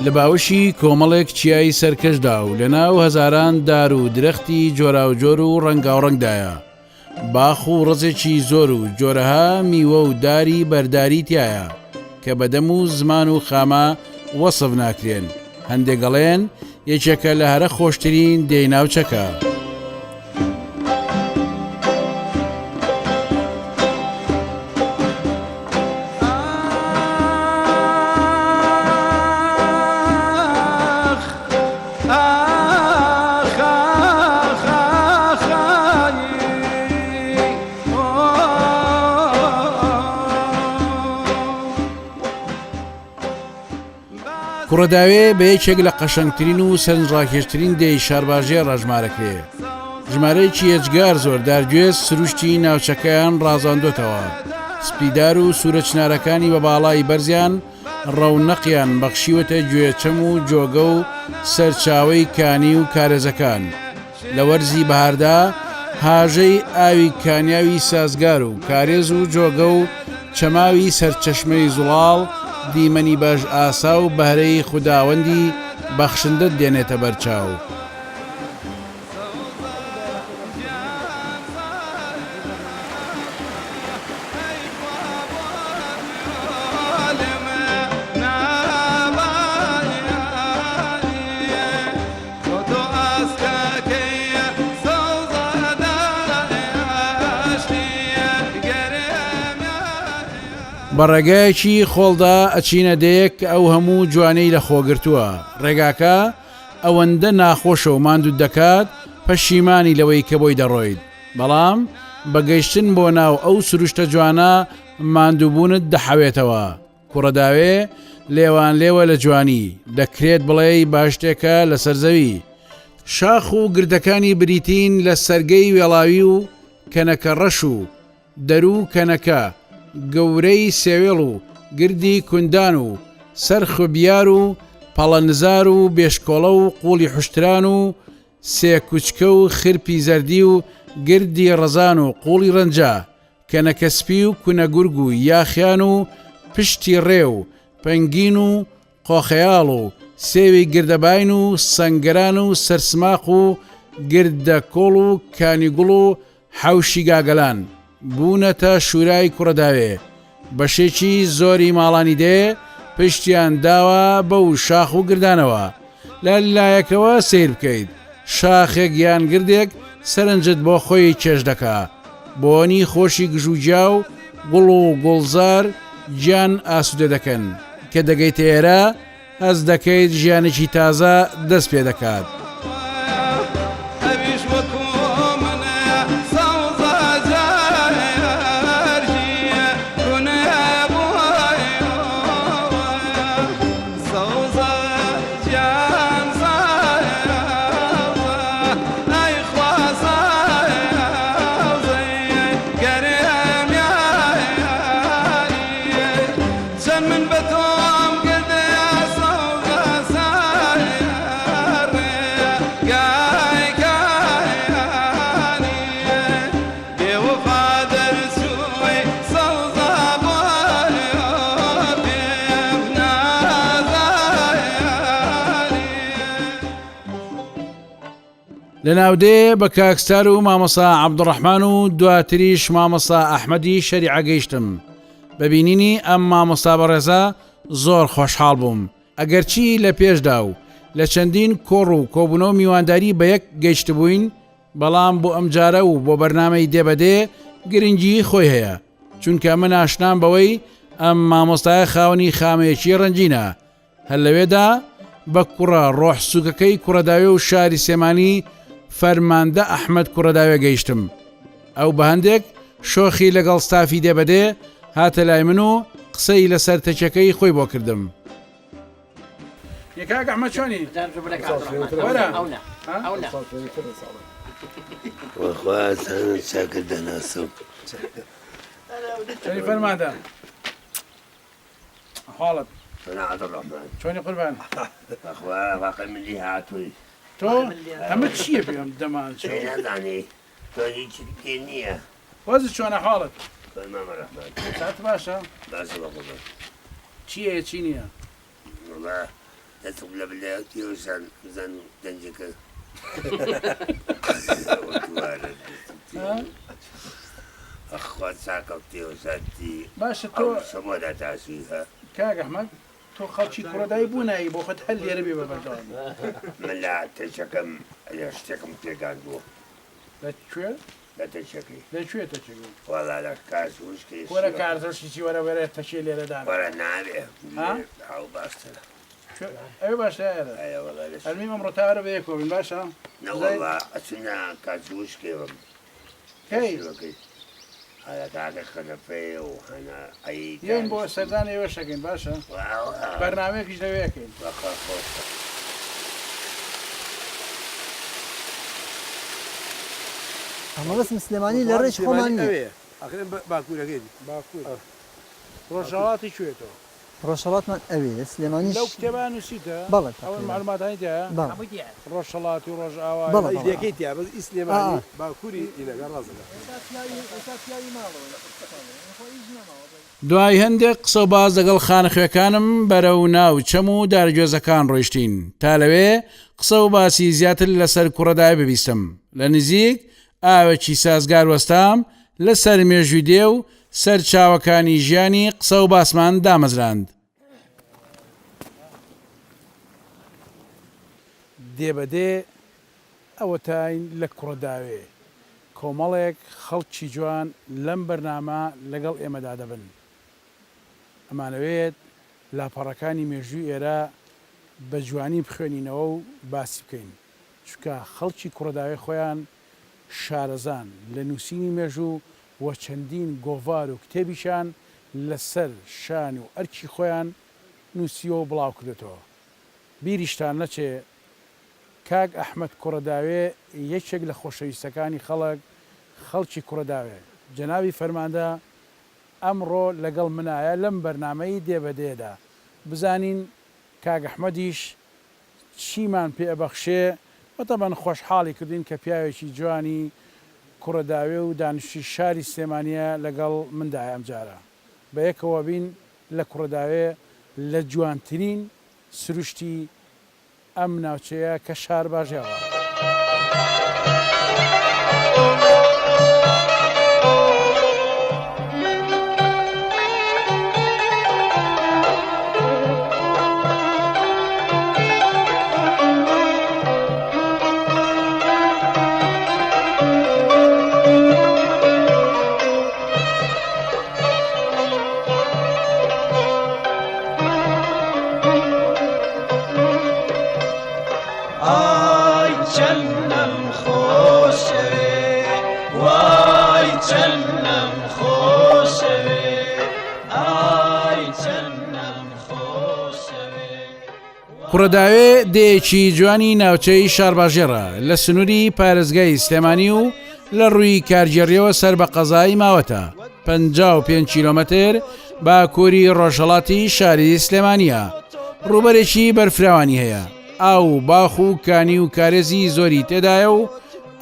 لە باوەشی کۆمەڵێک چیای سەرکەشدا و لە ناو هەزاران دار و درەختی جۆراوجۆر و ڕەنگاوڕەنگدایە. باخ و ڕەزێکی زۆر و جۆرەها میوە و داری بەرداری تیایە کە بە دەم و زمان و خامە وەسف ناکرێن، هەندێک ئەڵێن یەکێکە لە هەرە خۆشترین دێی ناوچەکە. کوڕەداوێ بە یەکێک لە قەشەنگترین و سەرنجڕاکێشترین دێی شارباژێڕ ئەژمارەکرێ. ژمارەیەکی ئێجگار زۆر دارگوێز سروشتی ناوچەکەیان ڕازاندۆتەوە. سپیدار و سوورە چنارەکانی بە باڵای بەرزیان ڕەونەقیان بەخشیوەتە گوێ چەم و جۆگە و سەرچاوەی کانی و کارێزەکان. لە وەرزی بەهاردا هاژەی ئاوی کانیاوی سازگار و کارێز و جۆگە و چەماوی سەرچەشمەی زوڵاڵ دیمەنی بەش ئاسا و بەهرەی خوداوەندی بەخشندەت دێنێتە بەرچاو. بە ڕێگایەکی خۆڵدا ئەچینە دێیەک کە ئەو هەموو جوانیەی لە خۆگرتووە، ڕێگاکە ئەوەندە ناخۆشە و ماندووت دەکات پەشیمانی لەوەی کە بۆی دەڕۆیت، بەڵام بە گەیشتن بۆ ناو ئەو سروشتە جوانە ماندووبوونت دەحەوێتەوە. کوڕەداوێ لێوانلێوە لە جوانی، دەکرێت بڵێی بەهەشتێکە لەسەر زەوی. شاخ و گردەکانی بریتین لە سەرگەی وێڵاوی و کەنەکە ڕەش و دەروو کەنەکە گەورەی سێوێڵ و گردی کوندان و سەر خوبیار و پەڵە نزار و بێشکۆڵە و قوڵی حوشتران و سێکوچکە و خرپی زەردی و گردی ڕەزان و قوڵی ڕەنجە کەنەکە سپی و کونە گورگ و یاخیان و پشتی ڕێ و پەنگین و قۆخەیاڵ و سێوی گردەباین و سەنگەران و سەرسماق و گردە کۆڵ و کانی گوڵ و حەوشی گاگەلان بوونەتە شورای کوڕەداوێ بەشێکی زۆری ماڵانی دێ پشتیان داوە بەو شاخ و گردانەوە لە لایەکەوە سەیر بکەیت شاخێک یان گردێک سەرنجت بۆ خۆی کێش دەکا بۆنی خۆشی گژوگیا و گوڵ و گوڵزار گیان ئاسوودە دەکەن کە دەگەیتە ئێرە هەست دەکەیت ژیانێکی تازە دەست پێ دەکات. لە ناودێ بە کاک ستار و مامۆستا عەبدوڕەحمان و دواتریش مامۆستا ئەحمەدی شەریعە گەیشتم. بە بینینی ئەم مامۆستا بەڕێزە زۆر خۆشحاڵ بووم. ئەگەرچی لە پێشدا و لە چەندین کۆڕ و کۆبوونەوە میوانداری بە یەک گەیشتبووین، بەڵام بۆ ئەمجارە و بۆ بەرنامەی دێ بە دێ گرنگیی خۆی هەیە، چونکە من ئاشنام بەوەی ئەم مامۆستایە خاوەنی خامەیەکی ڕەنگینە، هەر لەوێدا بە کوڕە ڕۆح سووکەکەی کوڕەداوێ و شاری سێمانی فەرماندە ئەحمەد کوڕەداوێ گەیشتم. ئەو بە هەندێک شۆخی لەگەڵ ستافی دێ بە دێ هاتە لای من و قسەی لەسەر تەکیەکەی خۆی بۆ کردم. کاک ئەحمەد چۆنی؟ وەرە. وەخوا ئەزانم چاکت دەناسم. چۆنی فەرماندە؟ حاڵت چۆنی قوربان بەخوا ڕقم لێ هاتووی تۆ ئەمە چییە پێم دەمانچە نازانی تۆ هیچ پێ نییە وەزت چۆنە حاڵت فەرمامە ڕەحمان سات باشە باشە بە قوربان چییە چی نییە وەڵا. دەستم لە بلە تێوەشان بزان دەنجەکە ئەخوا چاکە تێوەشانتی باشە تۆ شەمۆدا تاشی ها کاک ئەحمەد تۆ خەڵکی کوڕەدای بوو نایی بۆ خۆت هەر لێرە بێ بە بەردەوامی. من لە تەچەکەم شتێکم پێگاندووە. لە کوێ؟ لە تەچەکەی. لە کوێ تەچەکەی؟ وەڵا لە کاس وشکەی وەرە کارزەشی چی وەرە وەرە تەچێ لێرە دانە. وەرە نابێ ئەو باشترە. ئەوێ باشترە ئێرە. ئەرێ وەڵا لە ئەلمیم ئەمڕۆ تا ئەرە بەیەکەوە بین باشە؟ نەوەڵا ئەچنە کاس وشکەوەم. کەی؟ هەنە کاکە خەلەفەیە و هەنە ئەی یەین بۆ سەردانی ئێوەش ئەکەین باشە؟ بەرنامەیەکیش لەوێ ئەکەین. بەخوا خۆشە. مەبەستم سلێمانی لە ڕێی خۆمان نییە. ئاخر ئەم باکوورەکەی دی. باکوور. ڕۆژهەڵاتی کوێ تۆ؟ ڕۆژهەڵاتمان ئەوێیە، سلێمانیش. لەو کتێبە نووسیتە؟ بەڵێ ئەو تەقریبەن. مەعلوماتانەی تیایە؟ بەڵێ. هەمووی تیایە. ڕۆژهەڵاتی و ڕۆژئاوای. بەڵێ ئی بەڵێ. دێکەی تیایە بەس ئی ئا سلێمانی ئا. باکووری ئینەکە ڕاست دەکا. دوای هەندێک قسە و باس لەگەڵ خانەخوێکانم بەرەو ناو چەم و دارگوێزەکان ڕۆیشتین تا لەوێ قسە و باسی زیاتر لەسەر کوڕەدای ببیستم. لە نزیک ئاوێکی سازگار وەستام لەسەر مێژووی دێ و سەرچاوەکانی ژیانی قسە و باسمان دامەزراند. دێ بە دێ ئەوەتاین لە کوڕەداوێ کۆمەڵێک خەڵکی جوان لەم بەرنامە لەگەڵ ئێمەدا دەبن. ئەمانەوێت لاپەڕەکانی مێژووی ئێرە بە جوانی بخوێنینەوە و باسی بکەین. چونکە خەڵکی کوڕەداوێ خۆیان شارەزان لە نووسینی مێژوو و چەندین گۆڤار و کتێبیشیان لە سەر شان و ئەرکی خۆیان نووسیوە و بڵاو کردۆتەوە. بیریشتان نەچێ کاک ئەحمەد کوڕەداوێ یەکێک لە خۆشەویستەکانی خەڵک خەڵکی کوڕەداوێ جەنابی فەرماندە ئەمڕۆ لەگەڵ منایە لەم بەرنامەی دێ بە دێدا بزانین کاک ئەحمەدیش چیمان پێ ئەبەخشێ و تەبەن خۆشحاڵی کردوین کە پیاوێکی جوانی کوڕە داوێ و دانیشتوی شاری سلێمانیە لەگەڵ مندایە ئەمجارە بەیەکەوە بین لە کوڕە داوێ لە جوانترین سروشتی ئەم ناوچەیە کە شارباژێڕە. ئای چەندم خۆشەوێ وای چەندم خۆشەوێ ئای چەندم خۆشەوێ. کوڕەداوێ دێیەکی جوانی ناوچەی شارباژێڕە لە سنووری پارێزگای سلێمانی و لە ڕووی کارگێڕیەوە سەر بە قەزای ماوەتە، 55 کیلۆمەتر باکووری ڕۆژهەڵاتی شاری سلێمانییە. ڕووبەرێکی بەرفراوانی هەیە، ئاو و باخ و کانی و کارێزی زۆری تێدایە و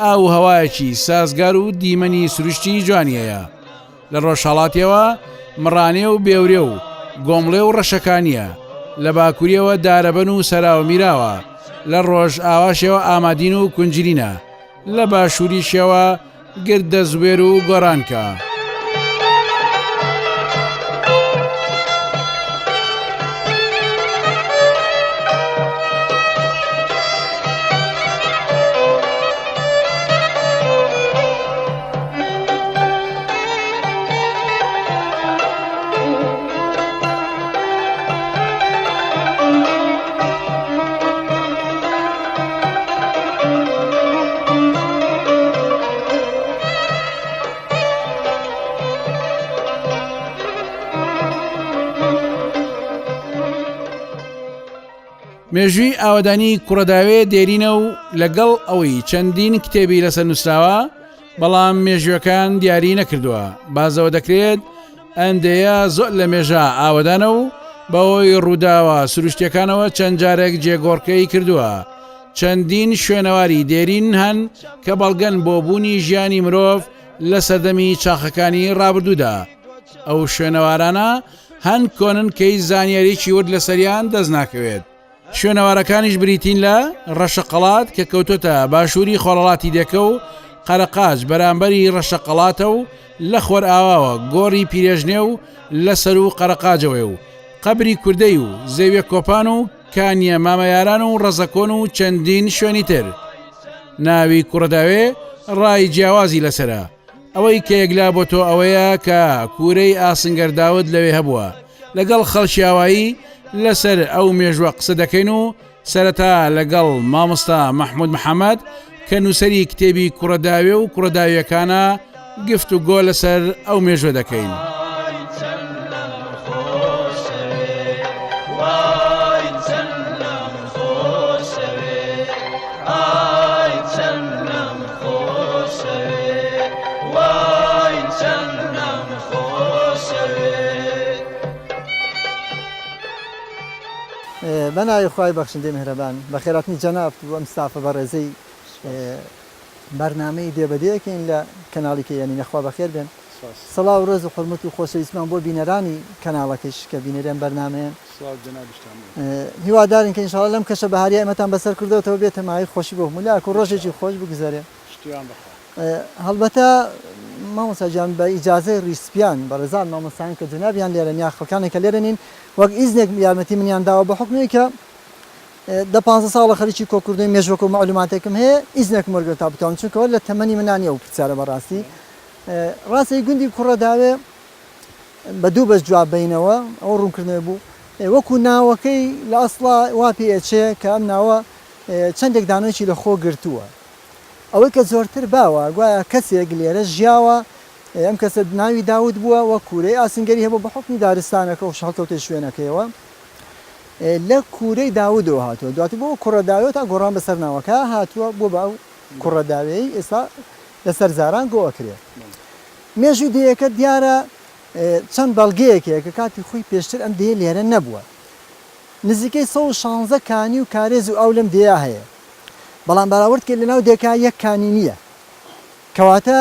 ئاو و هەوایەکی سازگار و دیمەنی سروشتی جوانی هەیە. لە ڕۆژهەڵاتیەوە مڕانێ و بێورێ و گۆمڵێ و ڕەشەکانییە، لە باکووریەوە دارەبەن و سەراوە میراوە، لە ڕۆژئاواشیەوە ئامادین و کونجرینە، لە باشووریشیەوە گردە زوێر و گۆرانکە. مێژووی ئاوەدانی کوڕەداوێ دێرینە و لەگەڵ ئەوەی چەندین کتێبی لەسەر نووسراوە بەڵام مێژووەکان دیاری نەکردووە بازەوە دەکرێت ئەم دێیە زۆر لە مێژە ئاوەدانە و بەهۆی ڕووداوە سروشتیەکانەوە چەند جارێک جێگۆڕکێی کردووە. چەندین شوێنەواری دێرین هەن کە بەڵگەن بۆ بوونی ژیانی مرۆڤ لە سەردەمی چاخەکانی ڕابردوودا. ئەو شوێنەوارانە هەن کۆنن کە هیچ زانیاریی ورد لەسەریان دەست ناکەوێت. شوێنەوارەکانیش بریتین لە ڕەشەقەڵات کە کەوتۆتە باشووری خۆرهەڵاتی دێکە و قەرەقاچ بەرامبەری ڕەشەقەڵاتە و لە خۆرئاواوە گۆڕی پیرێژنێ و لە سەروو قەرەقاجەوەیە و قەبری کوردەی و زەویە کۆپان و کانیە مامەیاران و ڕەزەکۆن و چەندین شوێنی تر. ناوی کوڕەداوێ ڕای جیاوازی لەسەرە. ئەوەی کە یەکلا بۆ تۆ ئەوەیە کە کوورەی ئاسنگەر داود لەوێ هەبووە. لەگەڵ خەڵکی ئاوایی لەسەر ئەو مێژووە قسە دەکەین و سەرەتا لەگەڵ مامۆستا مەحمود محەمەد کە نووسەری کتێبی کوڕەداوێ و کوڕەداویەکانە گفت و گۆ لەسەر ئەو مێژوە دەکەین. بەناوی خوای بەخشندەی میهرەبان بەخێرهاتنی جەنابت بۆ ئەم ستافە بەڕێزەی بەرنامەی دێ بە دێ ئەکەین لە کەناڵی کەی ئەنینە خوا بەخێر بێن سڵاو و ڕێز و حورمەت و خۆشەویستمان بۆ بینەرانی کەناڵەکەیش کە بینەری ئەم بەرنامەیەن هیوادارین کە ئینشاڵا لەم کەشە بەهاریە ئێمەتان بەسەر کردۆتەوە بێتە مایەی خۆشی بۆ هەموو لایەک و ڕۆژێکی خۆش بگوزەرێ. هەڵبەتە مامۆستا گیان بە ئیجازەی ڕیشسپیان بەڕێزان مامۆستایان کە جەنابیان لێرەن یا خەڵکانێک کە لێرە نین وەک ئیزنێک یارمەتی منیان داوە بە حوکمی کە دە پانزە ساڵە خەریکی کۆکردنەوەی مێژوەکە و مەعلوماتێکم هەیە ئیزنێکم وەرگرت تا بتوانم چونکە لە تەمەنی منا نیە ئەو پرسیارە بەڕاستی ڕاستە گوندی کوڕەداوێ بە دوو بەش جواب بەینەوە ئەوە ڕوونکردنەوەی بوو وەکو ناوەکەی لە ئەسڵا وا پێ ئەچێ کە ئەم ناوە چەندێک دانۆکی لە خۆ گرتووە ئەوەی کە زۆرتر باوە گوایە کەسێک لێرە ژیاوە، ئەم کەسە ناوی داود بووە و کوورەی ئاسنگەری هەبووە بە حوکمی دارستانەکە و هەڵکەوتەی شوێنەکەیەوە لە کوورەی داودەوە هاتووە دواتر بۆ کوڕە داوێ تا گۆڕان بەسەر ناوەکە هاتووە بۆ بە ئەو کوڕە داوێی ئێستا لەسەر زاران گۆ ئەکرێ. مێژووی دێیەکە دیارە چەند بەڵگەیەک هەیە کە کاتی خۆی پێشتر ئەم دێیە لێرە نەبووە. نزیکەی 116 کانی و کارێز و ئاو لەم دێیە هەیە. بەڵام بەراورد کەی لەناو دێکا یەک کانی نییە کەواتە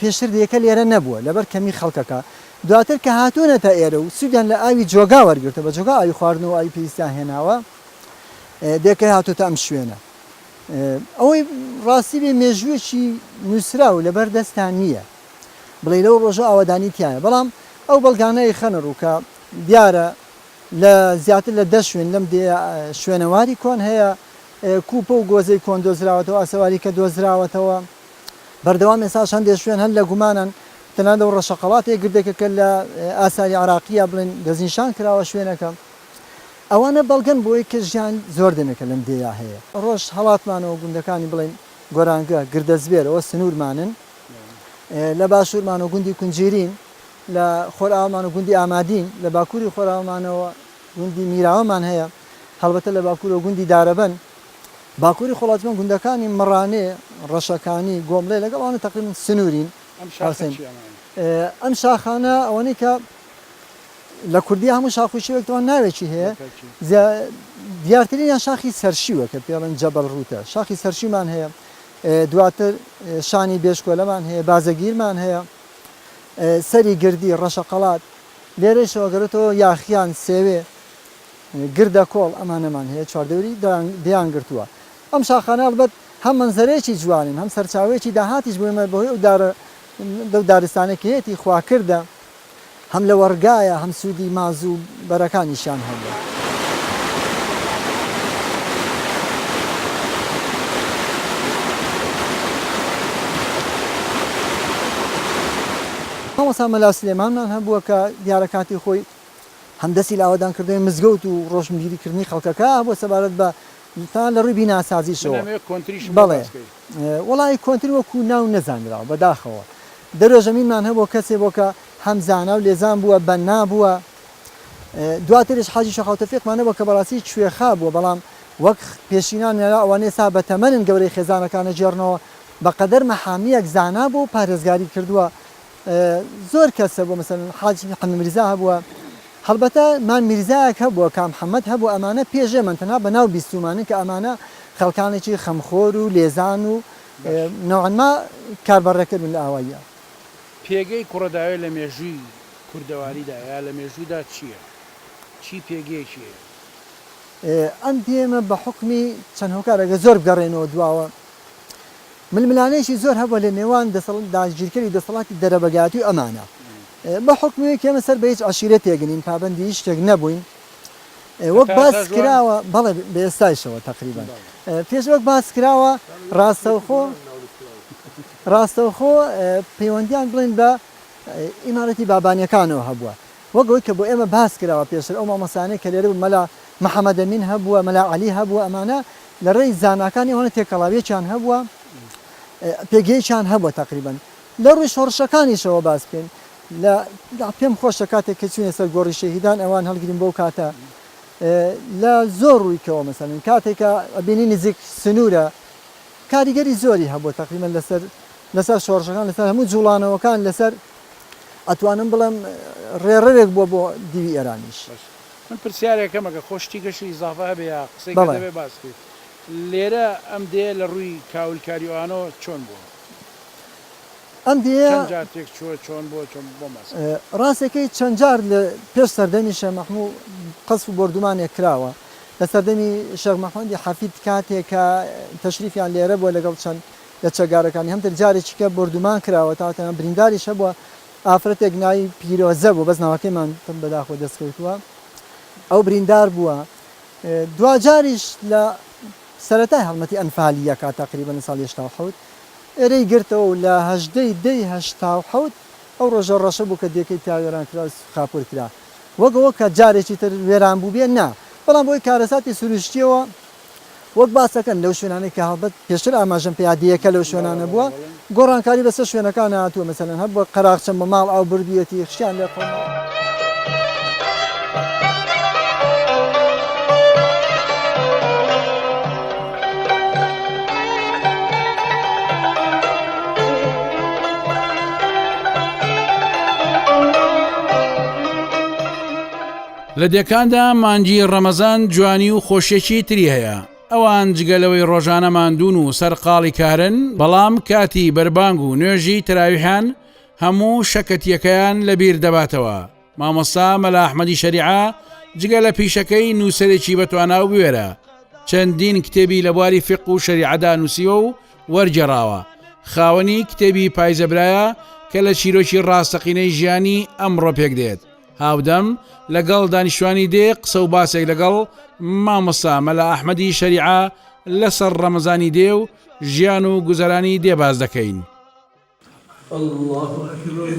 پێشتر دێکە لێرە نەبووە لەبەر کەمی خەڵکەکە دواتر کە هاتوونەتە ئێرە و سوودیان لە ئاوی جۆگا وەرگرتووە بە جۆگا ئاوی خواردن و ئاوی پێویستیان هێناوە دێکە هاتووتە ئەم شوێنە ئەوەی ڕاستی بێ مێژوویەکی نووسراو لەبەر دەستان نییە بڵێ لەو ڕۆژە ئاوەدانی تایە بەڵام ئەو بەڵگانە ئەیخەنە ڕوو کە دیارە لە زیاتر لە دە شوێن لەم دێیە شوێنەواری کۆن هەیە، کوپە و گۆزەی کۆن دۆزراوەتەوە، ئاسەواری کە دۆزراوەتەوە. بەردەوام ئێستاش هەندێ شوێن هەن لە گومانن، تەنانەت ئەو ڕەشەقەڵاتێ گردێکە کە لە ئاساری عێراقییە بڵێن دەستنیشان کراوە شوێنەکە. ئەوانە بەڵگەن بۆی کە ژیان زۆر دەمێکە لەم دێیە هەیە. ڕۆژهەڵاتمانەوە گوندەکانی بڵێن گۆرانگە، گردەزبێر، ئەوە سنوورمانن. لە باشوورمانەوە گوندی کونجیرین، لە خۆرئاوامانەوە گوندی ئامادین، لە باکووری خۆرئاوامانەوە گوندی میراوەمان هەیە، هەڵبەتە لە باکوورەوە گوندی دارەبەن، باکووری خۆڵاتیمان گوندەکانی مڕانێ، ڕەشەکانی، گۆمڵێ لەگەڵ ئەوانە تەقریبەن سنوورین. ئەم شاخە چییە ئەمانە؟ ئەم شاخانە ئەوانەی کە لە کوردییا هەموو شاخ و شێوێک تەوان ناوێکی هەیە، دیارترینیان شاخی سەرشیوە کە پێڵێن جەبەل ڕووتە، شاخی سەرشیومان هەیە، دواتر شانی بێشکۆلەمان هەیە، بازەگیرمان هەیە. سەری گردی، ڕەشەقەڵات، لێرەیشەوە گەرێتەوە یاخیان، سێوێ، گردە کۆڵ ئەمانەمان هەیە چواردەوری دێیان گرتووە. ئەم شاخانە ئەڵبەت هەم مەنزەرەیەکی جوانن هەم سەرچاوەیەکی داهاتیش بۆ ئێمە بەهۆی ئەو دارە لەو دارستانەی کە هەیەتی خواکردە هەم لەوەڕگایە هەم سوودی مازوو و بەرەکانیشیان هەبووە. مامۆستا مەلا سلێمانمان هەبووە کە دیارە کاتی خۆی هەم دەستی لە ئاوەدانکردنەوەی مزگەوت و ڕۆشنبیریکردنی خەڵکەکە هەبووە سەبارەت بە تا لە ڕووی بیناسازیشەوە. من ئەمەوێ کۆنتریشم بۆ بەڵێ باس کەی. وەڵایی کۆنتر وەکوو ناو نەزانراوە بەداخەوە. دەرۆژەمینمان هەبووە کەسێ بووە کە هەم زانا و لێزان بووە، بەننا بووە. دواتریش حاجی شەخاو تەفیقمان هەبووە کە بەڕاستی کوێخا بووە، بەڵام وەک پێشینان یا ئەوانەی ئێستا بەتەمەنن گەورەی خێزانەکان ئەگێڕنەوە، بەقەدەر مەحامییەک زانا بووە و پارێزگاری کردووە. زۆر کەس هەبووە مەسەلەن حاجی حەمە میرزا هەبووە. هەڵبەتە مام میرزایەک هەبووە، کا محەمەد هەبووە، ئەمانە پێش ئێمەن تەنها بە ناو بیستوومانن کە ئەمانە خەڵکانێکی خەمخۆر و لێزان و نەوعەن ما کاربەڕێکەر بوون لە ئاواییا. پێگەی کوڕەداوێ لە مێژووی کوردەواریدا یا لە مێژوودا چییە؟ چی پێگەیەکی هەیە؟ ئەم دێمە بە حوکمی چەند هۆکارێک زۆر بگەڕێنەوە دواوە ململانێیەکی زۆر هەبووە لە نێوان داگیرکەری دەسەڵاتی دەرەبەگایەتی و ئەمانە. بە حوکمی ئەوەی کە ئێمە سەر بە هیچ عەشیرەتێک نین، پابەندی هیچ شتێک نەبووین، وەک باس کراوە، بەڵێ بە ئێستایشەوە تەقریبەن پێش وەک باس کراوە ڕاستەوخۆ ڕاستەوخۆ پەیوەندیان بڵێن بە ئیمارەتی بابانیەکانەوە هەبووە. وەک ئەوەی کە بۆ ئێمە باس کراوە پێشتر ئەو مامۆستایانەی کە لێرە بوون مەلا محەمەدەمین هەبووە، مەلا عەلی هەبووە، ئەمانە لە ڕێی زاناکانی ئەوانە تێکەڵاوییەکیان هەبووە، پێگەیەکیان هەبووە تەقریبەن. لە ڕووی شۆڕشەکانیشەوە باس بکەین لە پێم خۆشە کاتێک کە چووینە سەر گۆڕی شەهیدان ئەوان هەڵگرین بەو کاتە لە زۆر ڕوویکەوە مەسەلەن کاتێک کە ئەبینی نزیک سنوورە کاریگەری زۆری هەبووە تەقریبەن لەسەر لەسەر شۆڕشەکان لەسەر هەموو جوڵانەوەکان لەسەر ئەتوانم بڵێم ڕێڕەوێک بووە بۆ دیوی ئێرانیش. من پرسیارێکم ئەگەر خۆ شتی گەشت ئیزافە هەبێ یا قسەی کە دەبێ باس بکەیت لێرە ئەم دێیە لە ڕووی کاولکاری ئەوانەوە چۆن بووە؟ ئەم دێیە چەند جار تێک چووە چۆن بووە چۆن بۆم باس بکە. ڕاستەکەی چەند جار لە پێش سەردەمی شێخ مەحموو قەسف و بۆردومانێک کراوە لە سەردەمی شێخ مەحموودی حەفید کاتێک کە تەشریفیان لێرە بووە لەگەڵ چەند لە چەکدارەکانی هەمتر جارێکی کە بۆردومان کراوە تا تەنانەت برینداریش هەبووە ئافرەتێک ناوی پیرۆزە بوو بەس ناوەکەیمان بەداخەوە دەست کەوتووە ئەو بریندار بووە دواجاریش لە سەرەتای هەڵمەتی ئەنفالیەکە تقریبا لە ساڵی 87 ئێرەی گرتەوە و لە هەژدەی دەی 87 ئەو ڕۆژە ڕەشە بوو کە دێکەی تیا وێران کرا و خاپوور کرا وەک ئەوە کە جارێکی تر وێران بووبێ نا بەڵام بۆی کارەساتی سروشتیەوە وەک باس دەکەن لەو شوێنانەی کە هەڵبەت پێشتر ئاماژەم پێ دییەکە لەو شوێنانە بووە گۆڕانکاری بەسەر شوێنەکان هاتووە مەسەلەن هەبووە قەراغ چەند بە ماڵ ئاو بردوویەتی خشیان لێ قەوماوە. لە دێکاندا مانگی ڕەمەزان جوانی و خۆشیەکی تری هەیە، ئەوان جگە لەوەی ڕۆژانە ماندوون و سەرقاڵی کارن، بەڵام کاتی بەربانگ و نوێژی تەراویحیان هەموو شەکەتیەکەیان لەبیر دەباتەوە. مامۆستا مەلا ئەحمەدی شەریعە جگە لە پیشەکەی نووسەرێکی بەتوانا و بوێرە، چەندین کتێبی لە بواری فیقە و شەریعەدا نووسیوە و وەرگێڕاوە، خاوەنی کتێبی پایزەبرایە کە لە چیرۆکی ڕاستەقینەی ژیانی ئەمڕۆ پێکدێت. هاودەم لەگەڵ دانیشتوانی دێ قسە و باسێک لەگەڵ مامۆستا مەلا ئەحمەدی شەریعە لەسەر ڕەمەزانی دێ و ژیان و گوزەرانی دێ باس دەکەین. اللە اکبر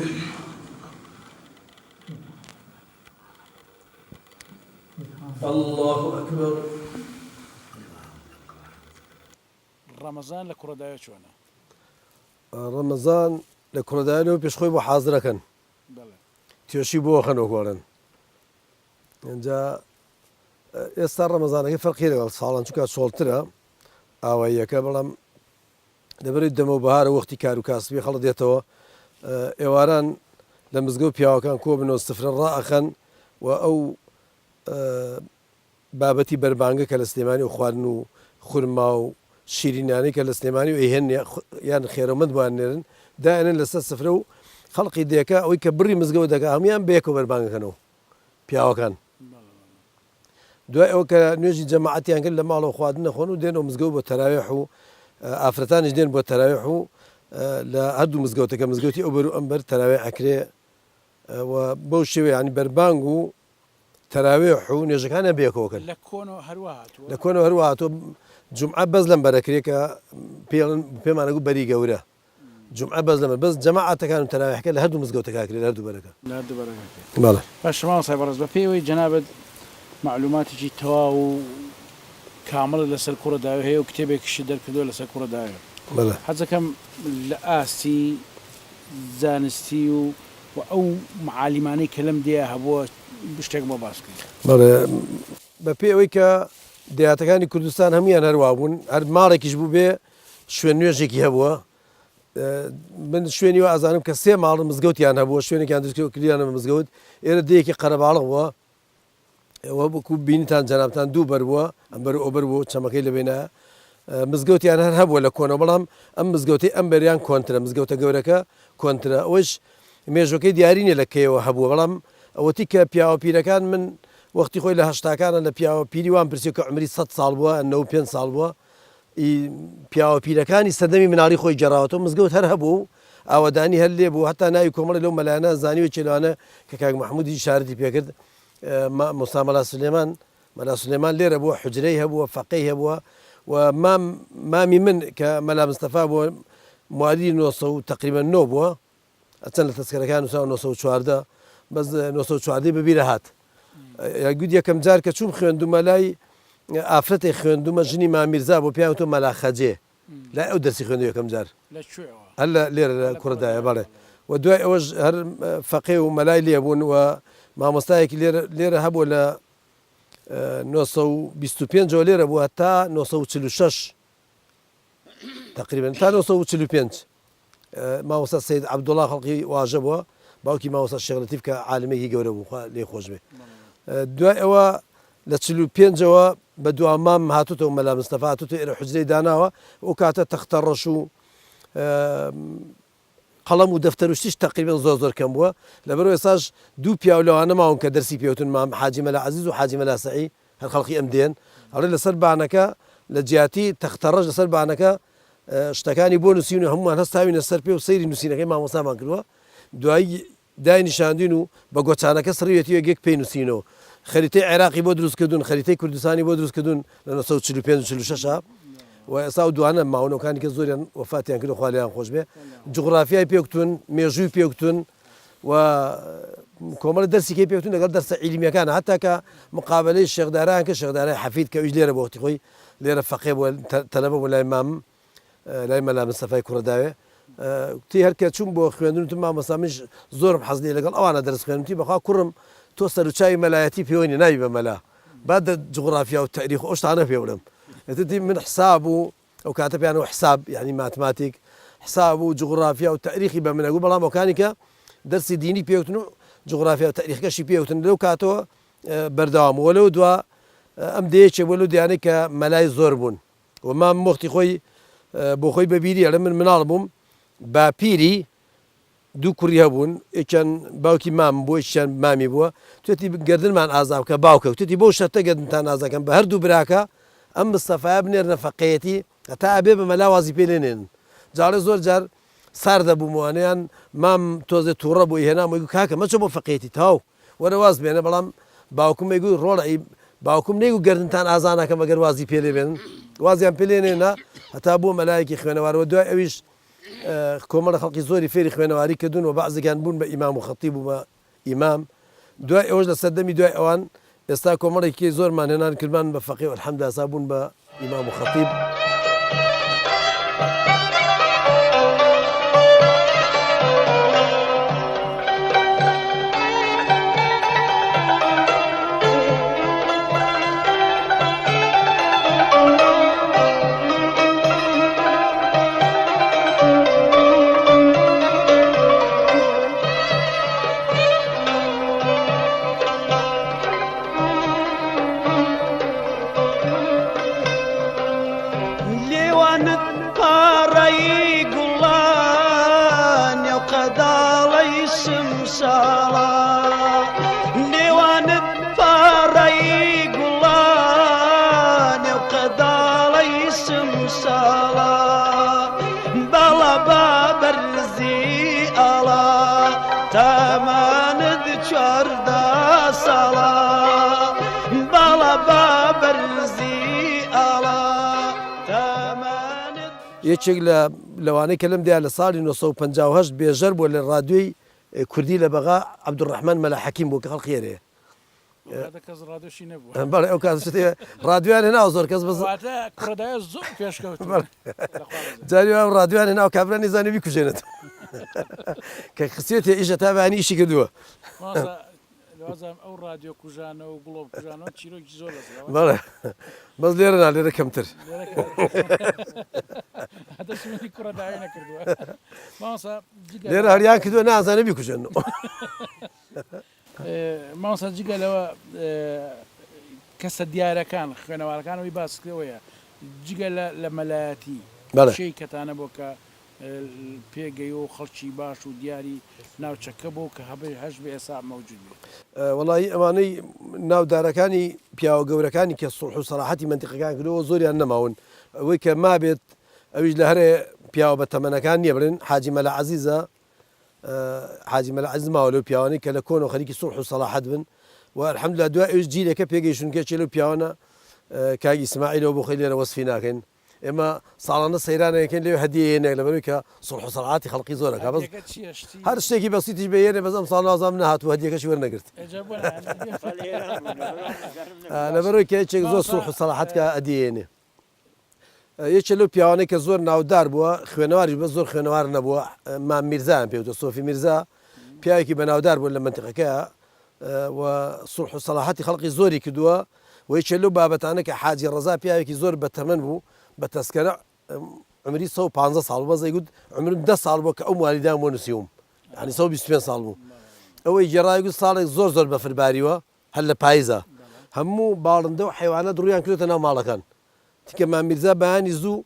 اللە اکبر. ڕەمەزان لە کوڕەدایە چۆنە؟ ڕەمەزان لە کوڕەدایەوە پێش خۆی بۆ حازرەکەن. تێشی بۆ خەن وەکو ئەڵێن ئینجا ئێستا ڕەمەزانەکەی فەرقی لەگەڵ ساڵان چونکە چۆڵترە ئاواییەکە بەڵام لەبەری دەمە و بەهارە وەختی کار و کاسبی خەڵک دێتەوە ئێواران لە مزگەوت پیاوەکان کۆ بنەوە سفرە ڕائەخەن و ئەو بابەتی بەربانگە کە لە سلێمانی و خواردن و خورما و شیرینانەی کە لە سلێمانی و ئەیهێنن یان خێرەومەند بۆیان نێرن دایەنێن لەسەر سفرە و خەڵقی دێکە ئەوەی کە بڕی مزگەوت دەکا هەموویان بەیەکەوە بەربانگەکەنەوە پیاوەکان دوای ئەوە کە نوێژی جەماعەتیان کرد لە ماڵەوە خواردن نەخۆن و دێنەوە مزگەوت بۆ تەراویح و ئافرەتانیش دێن بۆ تەراویح و لە هەردوو مزگەوتەکە مزگەوتی ئەو بەر و ئەم بەر تەراویح ئەکرێ و بەو شێوەیە یانی بەربانگ و تەراویح و نوێژەکانیان بەیەکەوە کەن. لە کۆنەوە هەر وا هاتووە؟ لە کۆنەوە هەر وا هاتووە، جومعە بەس لەم بەرە کرێ کە پێڵن پێمان ئەگوت بەری گەورە، جومعە بەس لەم بەس جەماعەتەکان و تەراویحەکە لە هەردوو مزگەوتەکە کرێ لە هەردوو بەرەکە. لە هەردوو بەرەکە کرێ. بەڵێ. باشە مامۆستای بەڕێز بە پێی ئەوەی جەنابت مەعلوماتێکی تەواو و کامڵت لەسەر کوڕە داوێ هەیە و کتێبێکیشت دەرکردووە لەسەر کوڕە داوێ. بەڵێ. حەز دەکەم لە ئاستی زانستی و و ئەو معالیمانەی کە لەم دێیە هەبووە شتێک بۆ باس بکەیت. بەڵێ بە پێی ئەوەی کە دێهاتەکانی کوردستان هەموویان هەر وابوون، هەر ماڵێکیش بووبێ شوێن نوێژێکی هەبووە. من شوێنی وا ئەزانم کە سێ ماڵ مزگەوتیان هەبووە، شوێنێکیان دروست کردووە کردیانە بە مزگەوت. ئێرە دێیەکی قەرەباڵغ بووە. ئێوە وەکو بینیتان جەنابتان دوو بەر بووە، ئەم بەر و ئەو بەر بووە و چەمەکەی لە بەینایە. مزگەوتیان هەر هەبووە لە کۆنەوە، بەڵام ئەم مزگەوتەی ئەم بەریان کۆنترە، مزگەوتە گەورەکە کۆنترە. ئەوەیش مێژووەکەی دیاری نییە لە کەیەوە هەبووە، بەڵام ئەوەتی کە پیاوە پیرەکان من وەختی خۆی لە هەشتاکانە لە پیاوە پیری وام پرسی کە عومری سەد ساڵ بووە، 95 ساڵ بووە، ئی پیاوە پیرەکانی سەردەمی مناڵی خۆی گێڕاوەتەوە، مزگەوت هەر هەبوو و ئاوەدانی هەر لێ بوو، هەتا ناوی کۆمەڵێ لەو مەلایانە زانیوە یەکێ لەوانە کە کاک مەحموودی ئیشارەتی پێ کرد مامۆستا مەلا سولێمان، مەلا سولێمان لێرە بووە، حوجرەی هەبووە، فەقێی هەبووە و مام مامی من کە مەلا مستەفا بووە موالیدی 900 تەقریبەن نۆ بووە، چەند لە تەزکەرەکان نووسراوە 914 بەس 914 بە بیرە هات گوت یەکەم جار کە چووم خوێندومە لای ئافرەتێک خوێندومە ژنی مامیرزا بۆ پیاوە تۆ مەلا خەجێ لای ئەو دەرسی خوێندو یەکەم جار هەر لە لێرە لە کوڕدایە بەڵێ و دوای ئەوەش هەر فەقێ و مەلای لێبوون و مامۆستایەکی لێرە لێرە هەبوو لە 925 لێرە بووە تا 946 تقریبا تا 945 مامۆستا سید عەبدوڵا خەڵکی واژە بووە باوکی مامۆستا شێخ لەتیف کە عالمێکی گەورە بوو خوا لێی خۆش بێ دوای ئەوە لە 45ەوە بە دوا مام هاتوتەوە مەلا مستەفا هاتوتە ئێرە حجرەی داناوە ئەو کاتە تەختە ڕەش و قەڵەم و دەفتەر و شتیش تەقریبەن زۆر زۆر کەم بووە لەبەرئەوە ئێستاش دوو پیاو لەوانە ماون کە دەرسی پێوتن مام حاجی مەلا عەزیز و حاجی مەلا سەعی هەر خەڵکی ئەم دێن ئەڵێ لەسەر بانەکە لە جیاتی تەختە ڕەش لەسەر بانەکە شتەکانی بۆ نووسین و هەموومان هەستاوینە سەر پێ و سەیری نووسینەکەی مامۆستامان کردووە دوایی دای نیشاندین و بە گۆچانەکە سڕیوێتی یەک یەک پێی نووسینەوە. خەریتەی عێراقی بۆ دروست کردوون، خەریتەی کوردستانی بۆ دروست کردوون لە 945 و 46 ا و ئێستا ئەو دوانە ماون ئەوکانی کە زۆریان وەفاتیان کردووە خوا لێیان خۆش بێ. جوغرافیای پێ کوتون، مێژووی پێ کوتون و کۆمەڵە دەرسی کەی پێ کوتون لەگەڵ دەرسە عیلمیەکان هەتا کە مقابەلەی شێخ دارایان کرد شێخ دارای حەفید کە ئەویش لێرە بۆ وەختی خۆی لێرە فەقێ بووە تەلەبە بوو لای مامم لای مەلا مستەفای کوڕە داوێ کوتی هەر کە چووم بۆ خوێندن وتم مامۆستا منیش زۆرم حەز لێیە لەگەڵ ئەوانە دەرس خوێنم وتی بەخوا کوڕم تۆ سەروچاوی مەلایەتی پێوە نیە نابی بە مەلا با دە جوغرافیا و تەئریخ و ئەو شتانە پێ بڵێم ئیتر من حساب و ئەو کاتە پێیان وە حساب یعنی ماتماتیک حساب و جوغرافیا و تەئریخی بە من ئەگوت بەڵام ئەوکانی کە دەرسی دینی پێوتن و جوغرافیا و تەئریخەکەشی پێوتن لەو کاتەوە بەردەوام وە لەو دوا ئەم دێیەکێ بووە لەو دیانەی کە مەلای زۆر بوون و مام وەختی خۆی بۆ خۆی بە بیری ئەڵێ من مناڵ بووم باپیری دوو کوڕی هەبوون یەکیان باوکی مام بووە یەکیان مامی بووە توێتی گردنمان ئازا بکە باوکە توێتی بەو شەرتە گردنتان ئازاکەم بە هەردوو براکە ئەم مستەفایە بنێرنە فەقێیەتی هەتا ئەبێ بە مەلا وازی پێ لێنێنن جاڵێ زۆر جار سار دەبوومەوانەیان مام تۆزێ تووڕە بۆی هێنام وەیگو کاکە مەچۆ بۆ فەقێیەتی تاو وەرە واز بێنە بەڵام باوکم ئەیگوت ڕۆڵە ئەی باوکم نەیگوت گەردنتان ئازا ناکەم ئەگەر وازی پێ لێ بێنن وازیان پێ لێ نێنا هەتا بووە مەلایەکی خوێنەوار وە دوای ئەویش کۆمەڵە خەڵکی زۆری فێری خوێنەواری کردوون و بەعزێکیان بوون بە ئیمام و خەتیب و بە ئیمام دوای ئەوەش لە سەردەمی دوای ئەوان ئێستا کۆمەڵێکی زۆرمان هێنان کردمان بە فەقێ و الحمدللە ئێستا بوون بە ئیمام و خەتیب. لێوانت پاڕەی گوڵان نێو قەداڵەی سمساڵە لێوانت پاڕەی گوڵان نێو قەداڵەی سمساڵە باڵا با بەرزی ئاڵا تەمەنت 14 ساڵە باڵا با بەرزی ئاڵا تەمەنت. یەکێک لە لەوانەی کە لەم دێیە لە ساڵی 958 بێژەر بووە لە ڕادیۆی کوردی لە بەغا عەبدولڕەحمان مەلا حەکیم بووە کە خەڵکی ئێرەیە. ئەو کاتە کەس ڕادیۆشی نەبووە. بەڵێ ئەو کاتە شتێ ڕادیۆیان هێناوە زۆر کەس بەس. واتە کوڕەدایە زۆر پێشکەوتوو. بەڵێ جاری وا ڕادیۆیان هێناوە کابرا نەیزانی بیکوژێنێتەوە کە خستویەتیە ئیش هەتا بەیانی ئیشی کردووە. مامۆستا وازانم ئەو ڕادیۆ کوژانە و گڵۆپ کوژانەوە چیرۆکی زۆر لەسەرە. بەڵێ بەس لێرە نا لێرە کەمتر. لێرە کەمتر. هەتا شوێنی کوڕەدایە نەکردووە. مامۆستا جگە لێرە هەریان کردووە نازانێ بیکوژێنەوە. مامۆستا جگە لەوە کەسە دیارەکان خوێنەوارەکان ئەوەی باس کرد ئەوەیە جگە لە لە مەلایەتی بەڵێ. کێی کەتانە بۆ کە. پێگەی و خەڵکی باش و دیاری ناوچەکە بوو کە هەبێ هەش بێ ئێسا مەوجود بێ. وەڵایی ئەوانەی ناودارەکانی پیاوە گەورەکانی کە سوڵح و سەڵاحەتی مەنتیقەکان کردووە زۆریان نەماون ئەوەی کە مابێت ئەویش لە هەرێ پیاوە بە تەمەنەکان نییە بڵێن حاجی مەلا عەزیزە حاجی مەلا عەزیز ماوە لەو پیاوانەی کە لە کۆنەوە خەریکی سوڵح و سەڵاحەت بن و الحمدلله دوای ئەویش جیلێکە پێگەیشتون کە یەکێ لەو پیاوانە کاک ئیسماعیلەوە بۆ خۆی لێرە وەسفی ناکەین ئێمە ساڵانە سەیرانێکین لێ هەدیە یەنێک لەبەرەوەی کە سوڵح و سەڵاحەتی خەڵقی زۆر ئەکا بەس هەدیەکە چییە شتی هەر شتێکی بەسیتیش بێ یەنێ بەس ئەمساڵ نازانم نەهاتوو هەدیەکەشی وەرنەگرت ئێجا بۆ لەبەرەوەی کە یەکێک زۆر مامۆستا سوڵح و سەڵاحەت کە هەدیە یەنێ یەکێ لەو پیاوانەی کە زۆر ناودار بووە، خوێنەواریش بووە، زۆر خوێنەوار نەبووە، مام میرزایان پێ وتووە، سۆفی میرزا، پیاوێکی بەناودار بووە لە مەنتیقەکەیا و سوڵح و سەڵاحەتی خەڵقی زۆری کردووە و یەکێ لەو بابەتانە کە حاجی ڕەزا پیاوێکی زۆر بەتەمەن بوو، بە تەسکەرە عومری 115 ساڵ بوو، بەس ئەیگوت عومرم دە ساڵ بووە کە ئەو موالیدەیان بۆ نووسیوم، یانی 125 ساڵ بوو. ئەوەی گێڕایە گوت ساڵێک زۆر زۆر بەفر باریوە، هەر لە پایزا هەموو باڵندە و حەیوانات ڕوویان کردۆتە ناو ماڵەکان. تکە مام میرزا بەیانی زوو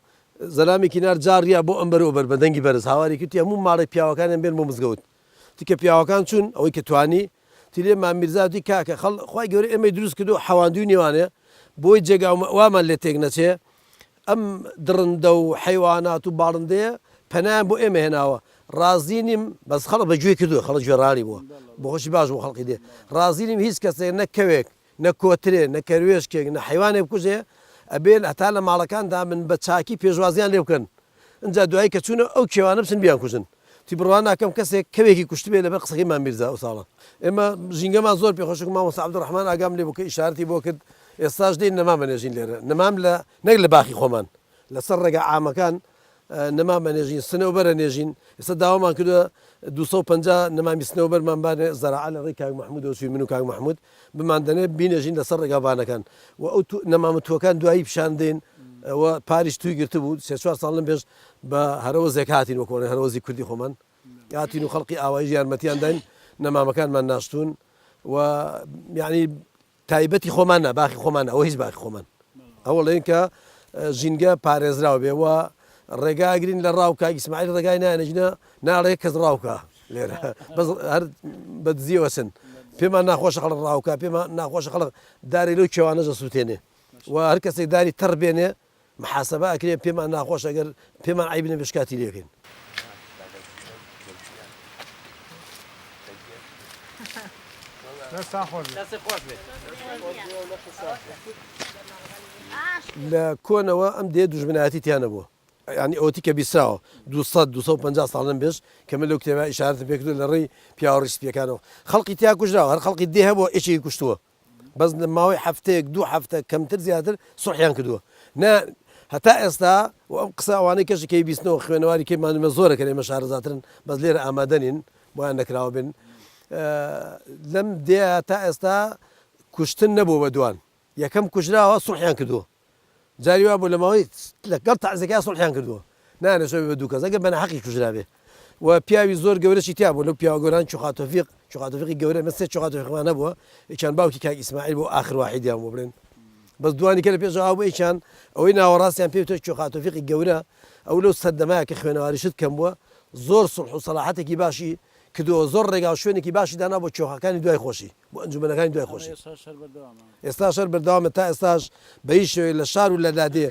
زەلامێکی نارد جاڕیا بۆ ئەمبەر و ئەوبەر بە دەنگی بەرز هاواری کرد هەموو ماڵێک پیاوەکانیان بێن بۆ مزگەوت. تکە پیاوەکان چوون ئەوەی کە توانی تی لێ مام میرزا وتی کاکە خەڵ خوای گەورە ئێمەی دروست کردووە حەواندووی نێوانێ بۆی جێگا و مەئوامان لێ تێک نەچێ ئەم دڕندە و حەیوانات و باڵندەیە پەنایان بۆ ئێمە هێناوە ڕازی نیم بەس خەڵک بە گوێی کردووە خەڵک گوێڕاڵی بووە بۆخۆشی باش بۆ خەڵکی دێ ڕازی نیم هیچ کەسێک نە کەوێک نە کۆترێ نە کەروێشکێک نە حەیوانێک بکوژێ ئەبێ هەتا لە ماڵەکاندا من بە چاکی پێشوازیان لێ بکەن ئینجا دوایی کە چوونە ئەو کێوانە بچن بیانکوژن تی بڕوا ناکەم کەسێک کەوێکی کوشتبێ لەبەر قسەکەی مام میرزا ئەو ساڵە ئێمە ژینگەمان زۆر پێخۆشە مامۆستا عەبدولڕەحمان ئاگام لێ بوو کە ئیشارەتی بۆ کرد ئێستاش دێین نەمام ئەنێژین لێرە نەمام لە نەک لە باخی خۆمان لەسەر ڕێگا عامەکان نەمام ئەنێژین سنەوبەر ئەنێژین ئێستا داوامان کردووە 250 نەمامی سنەوبەرمان بانێ زەراعە لە ڕێی کاک مەحموودەوە چووین من و کاک مەحموود بماندەنێ بینێژین لەسەر ڕێگاوبانەکان و ئەو نەمامە تووەکان دوایی پیشان دەین و پاریش توی گرتبوو سێ چوار ساڵ لەم پێش بە هەرەوەزێک هاتین وەکۆڵێ هەرەوەزی کوردی خۆمان هاتین و خەڵقی ئاواییش یارمەتیان داین نەمامەکانمان ناشتوون و یعنی تایبەتی خۆمان نا باخی خۆمان ئەوە هیچ باخی خۆمان ئەوەڵێن کە ژینگە پارێزراو بێ و ڕێگا ئەگرین لە ڕاو کاک ئیسماعیل ڕێگای نانەژنە ناڵێ کەس ڕاوکە لێرە بەس هەر بە دزیەوە چن پێمان ناخۆشە خەڵک ڕاوکە پێمان ناخۆشە خەڵک داری لەو کێوانە دەسووتێنێ و هەر کەسێک داری تەڕ بێنێ محاسبە ئەکرێ پێمان ناخۆشە گەر پێمان عەیب نەبێ شکاتی لێکەین. لە کۆنەوە ئەم دێ دوژمنایەتی تیا نەبووە یانی ئەوەتی کە بیستراوە 200 250 ساڵ لەم پێش کە من لەو کتێبە ئیشارەتم پێ کردووە لە ڕێی پیاوە ڕیش سپییەکانەوە خەڵکی تیا کوژراوە هەر خەڵکی دێ هەبووە یەکێکی کوشتووە بەس لە ماوەی هەفتەیەک دوو هەفتە کەمتر زیاتر سوڵحیان کردووە نا هەتا ئێستا و ئەم قسە ئەوانەی کەشی کەی بیستنەوە خوێنەواری کەی مانمە زۆرە کە ئێمە شارەزاترن بەس لێرە ئامادە نین بۆیان نەکراوە بن لەم دێ تا ئێستا کوشتن نەبوو بە دوان یەکەم کوژراوە سوڵحیان کردووە جاری وا بوو لە ماوەی لەگەڵ تەعزیەکەیا سوڵحیان کردووە نانێشەوە بە دوو کەس ئەگەر بە ناحەقیش کوژرابێ و پیاوی زۆر گەورەشی تیا بوو لەو پیاوە گەوران چوخا تۆفیق چوخا تۆفیقی گەورە ئێمە سێ چوخا تۆفیقمان هەبووە یەکیان باوکی کاک ئیسماعیل بوو ئاخر واحیدیان بوو بڵێن بەس دوانی کە لە پێشەوە بوو یەکیان ئەوەی ناوەڕاستیان پێ وتە چوخا تۆفیقی گەورە ئەو لەو سەردەمایە کە خوێنەواریشت کەم بووە زۆر سوڵح و سەڵاحەتێکی باشی کردووە زۆر ڕێگا و شوێنێکی باشی دانا بۆ چۆخاکانی دوای خۆشی بۆ ئەنجومەنەکانی دوای خۆشی. ئێستاش هەر بەردەوامە تا ئێستاش بە هیچ شێوەیەک لە شار و لە لادێ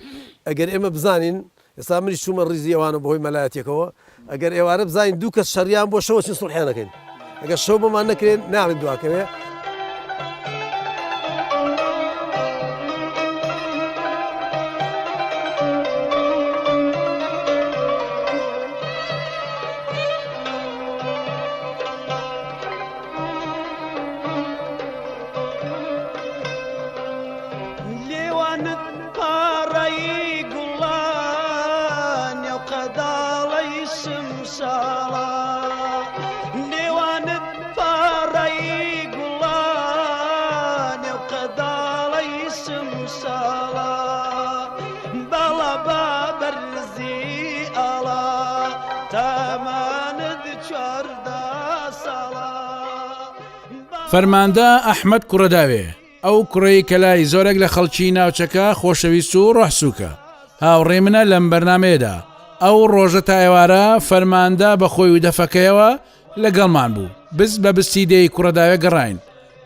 ئەگەر ئێمە بزانین ئێستا منیش چوومە ڕیزی ئەوانە بەهۆی مەلایەتیەکەوە ئەگەر ئێوارە بزانین دوو کەس شەڕیان بۆ شەوە چین سوڵحیان دەکەین ئەگەر شەو بۆمان نەکرێن ناڵین دواکەوێ. لێوانت پاڕەی گوڵە نێو قەداڵەی سمساڵە لێوانت پاڕەی گوڵە نێو قەداڵەی سمساڵە باڵا بە بەرزی ئاڵا تەمەنت 14 ساڵە. فەرماندە ئەحمەد کوڕەداوێ، ئەو کوڕەی کە لای زۆرێک لە خەڵکی ناوچەکە خۆشەویست و ڕۆح سووکە، هاوڕێی منە لەم بەرنامەیەدا. ئەو ڕۆژە تا ئێوارە فەرماندە بە خۆی و دەفەکەیەوە لەگەڵمان بوو. بست بە بستی دێی کوڕەداوێ گەڕاین.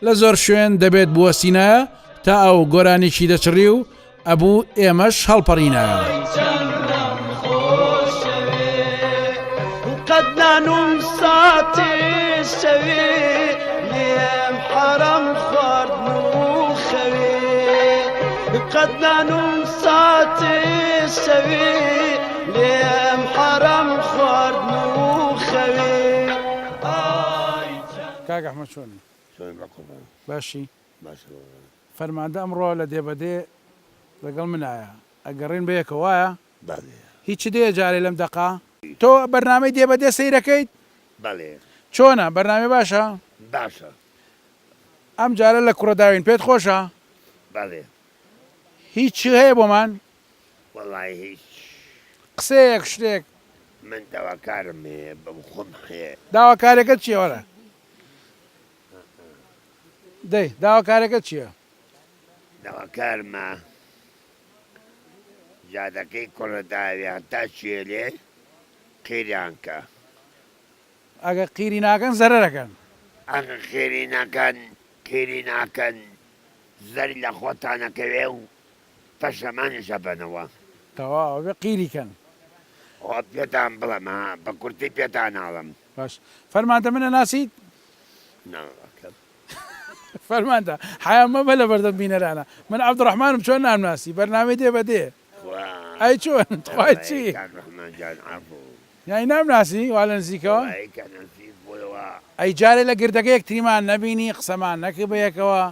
لە زۆر شوێن دەبێت بوەستینایە تا ئەو گۆرانیی دەچڕی و ئەبوو ئێمەش هەڵپەڕینایەوە. کاک ئەحمەد چۆنی؟ باشی؟ فەرماندە ئەمڕۆ لە دێبەدێ لەگەڵ منایە ئەگەڕێین بەیەکەوە وایە؟ بەڵێ. هیچت هەیە جارێ لەم دەقە؟ تۆ بەرنامەی دێبەدێ سەیرەکەیت؟ بەڵێ. چۆنە بەرنامەی باشە؟ باشە. ئەم جارە لە کوڕە داوین پێت خۆشە؟ بەڵێ. هیچ هەیە بۆمان؟ وەڵای هیچ. قسەیەک شتێک؟ من داواکارم هەیە بەم خۆم هەیە. داواکارەکەت چیە وەرە. دەی داواکارەکەت چیە؟ داواکارمە جادەکەی کوڕە داوێ هەتا چێلێ قیریان کە. ئەگە قیری ناکەن زەرەرەکەن. ئەگە قیری نەکەن قیری ناکەن زەری لە خۆتان ئەکەوێ و پەشەمانیش ئەبەنەوە. تەواو ئەبێ قیری کەن. خۆ پێتان بڵێم ها بە کورتی پێتان ئەڵێم. باش فەرماندە من ئەناسیت؟ نا کەم. فەرماندە حەیا مەبە لەبەردەم بینەرانە من عەبدوڕەحمانم چۆن نامناسی بەرنامەی دێ بە دێ خوا ئەی چۆن تخوای وەڵایی چی کاک ڕەحمان جان عەفو. یانی نامناسی وا لە نزیکەوە؟ وەڵایی کە نزیک بوویەوە. ئەی جارێ لە گردەکە یەکتریمان نەبینی قسەمان نەکرد بەیەکەوە؟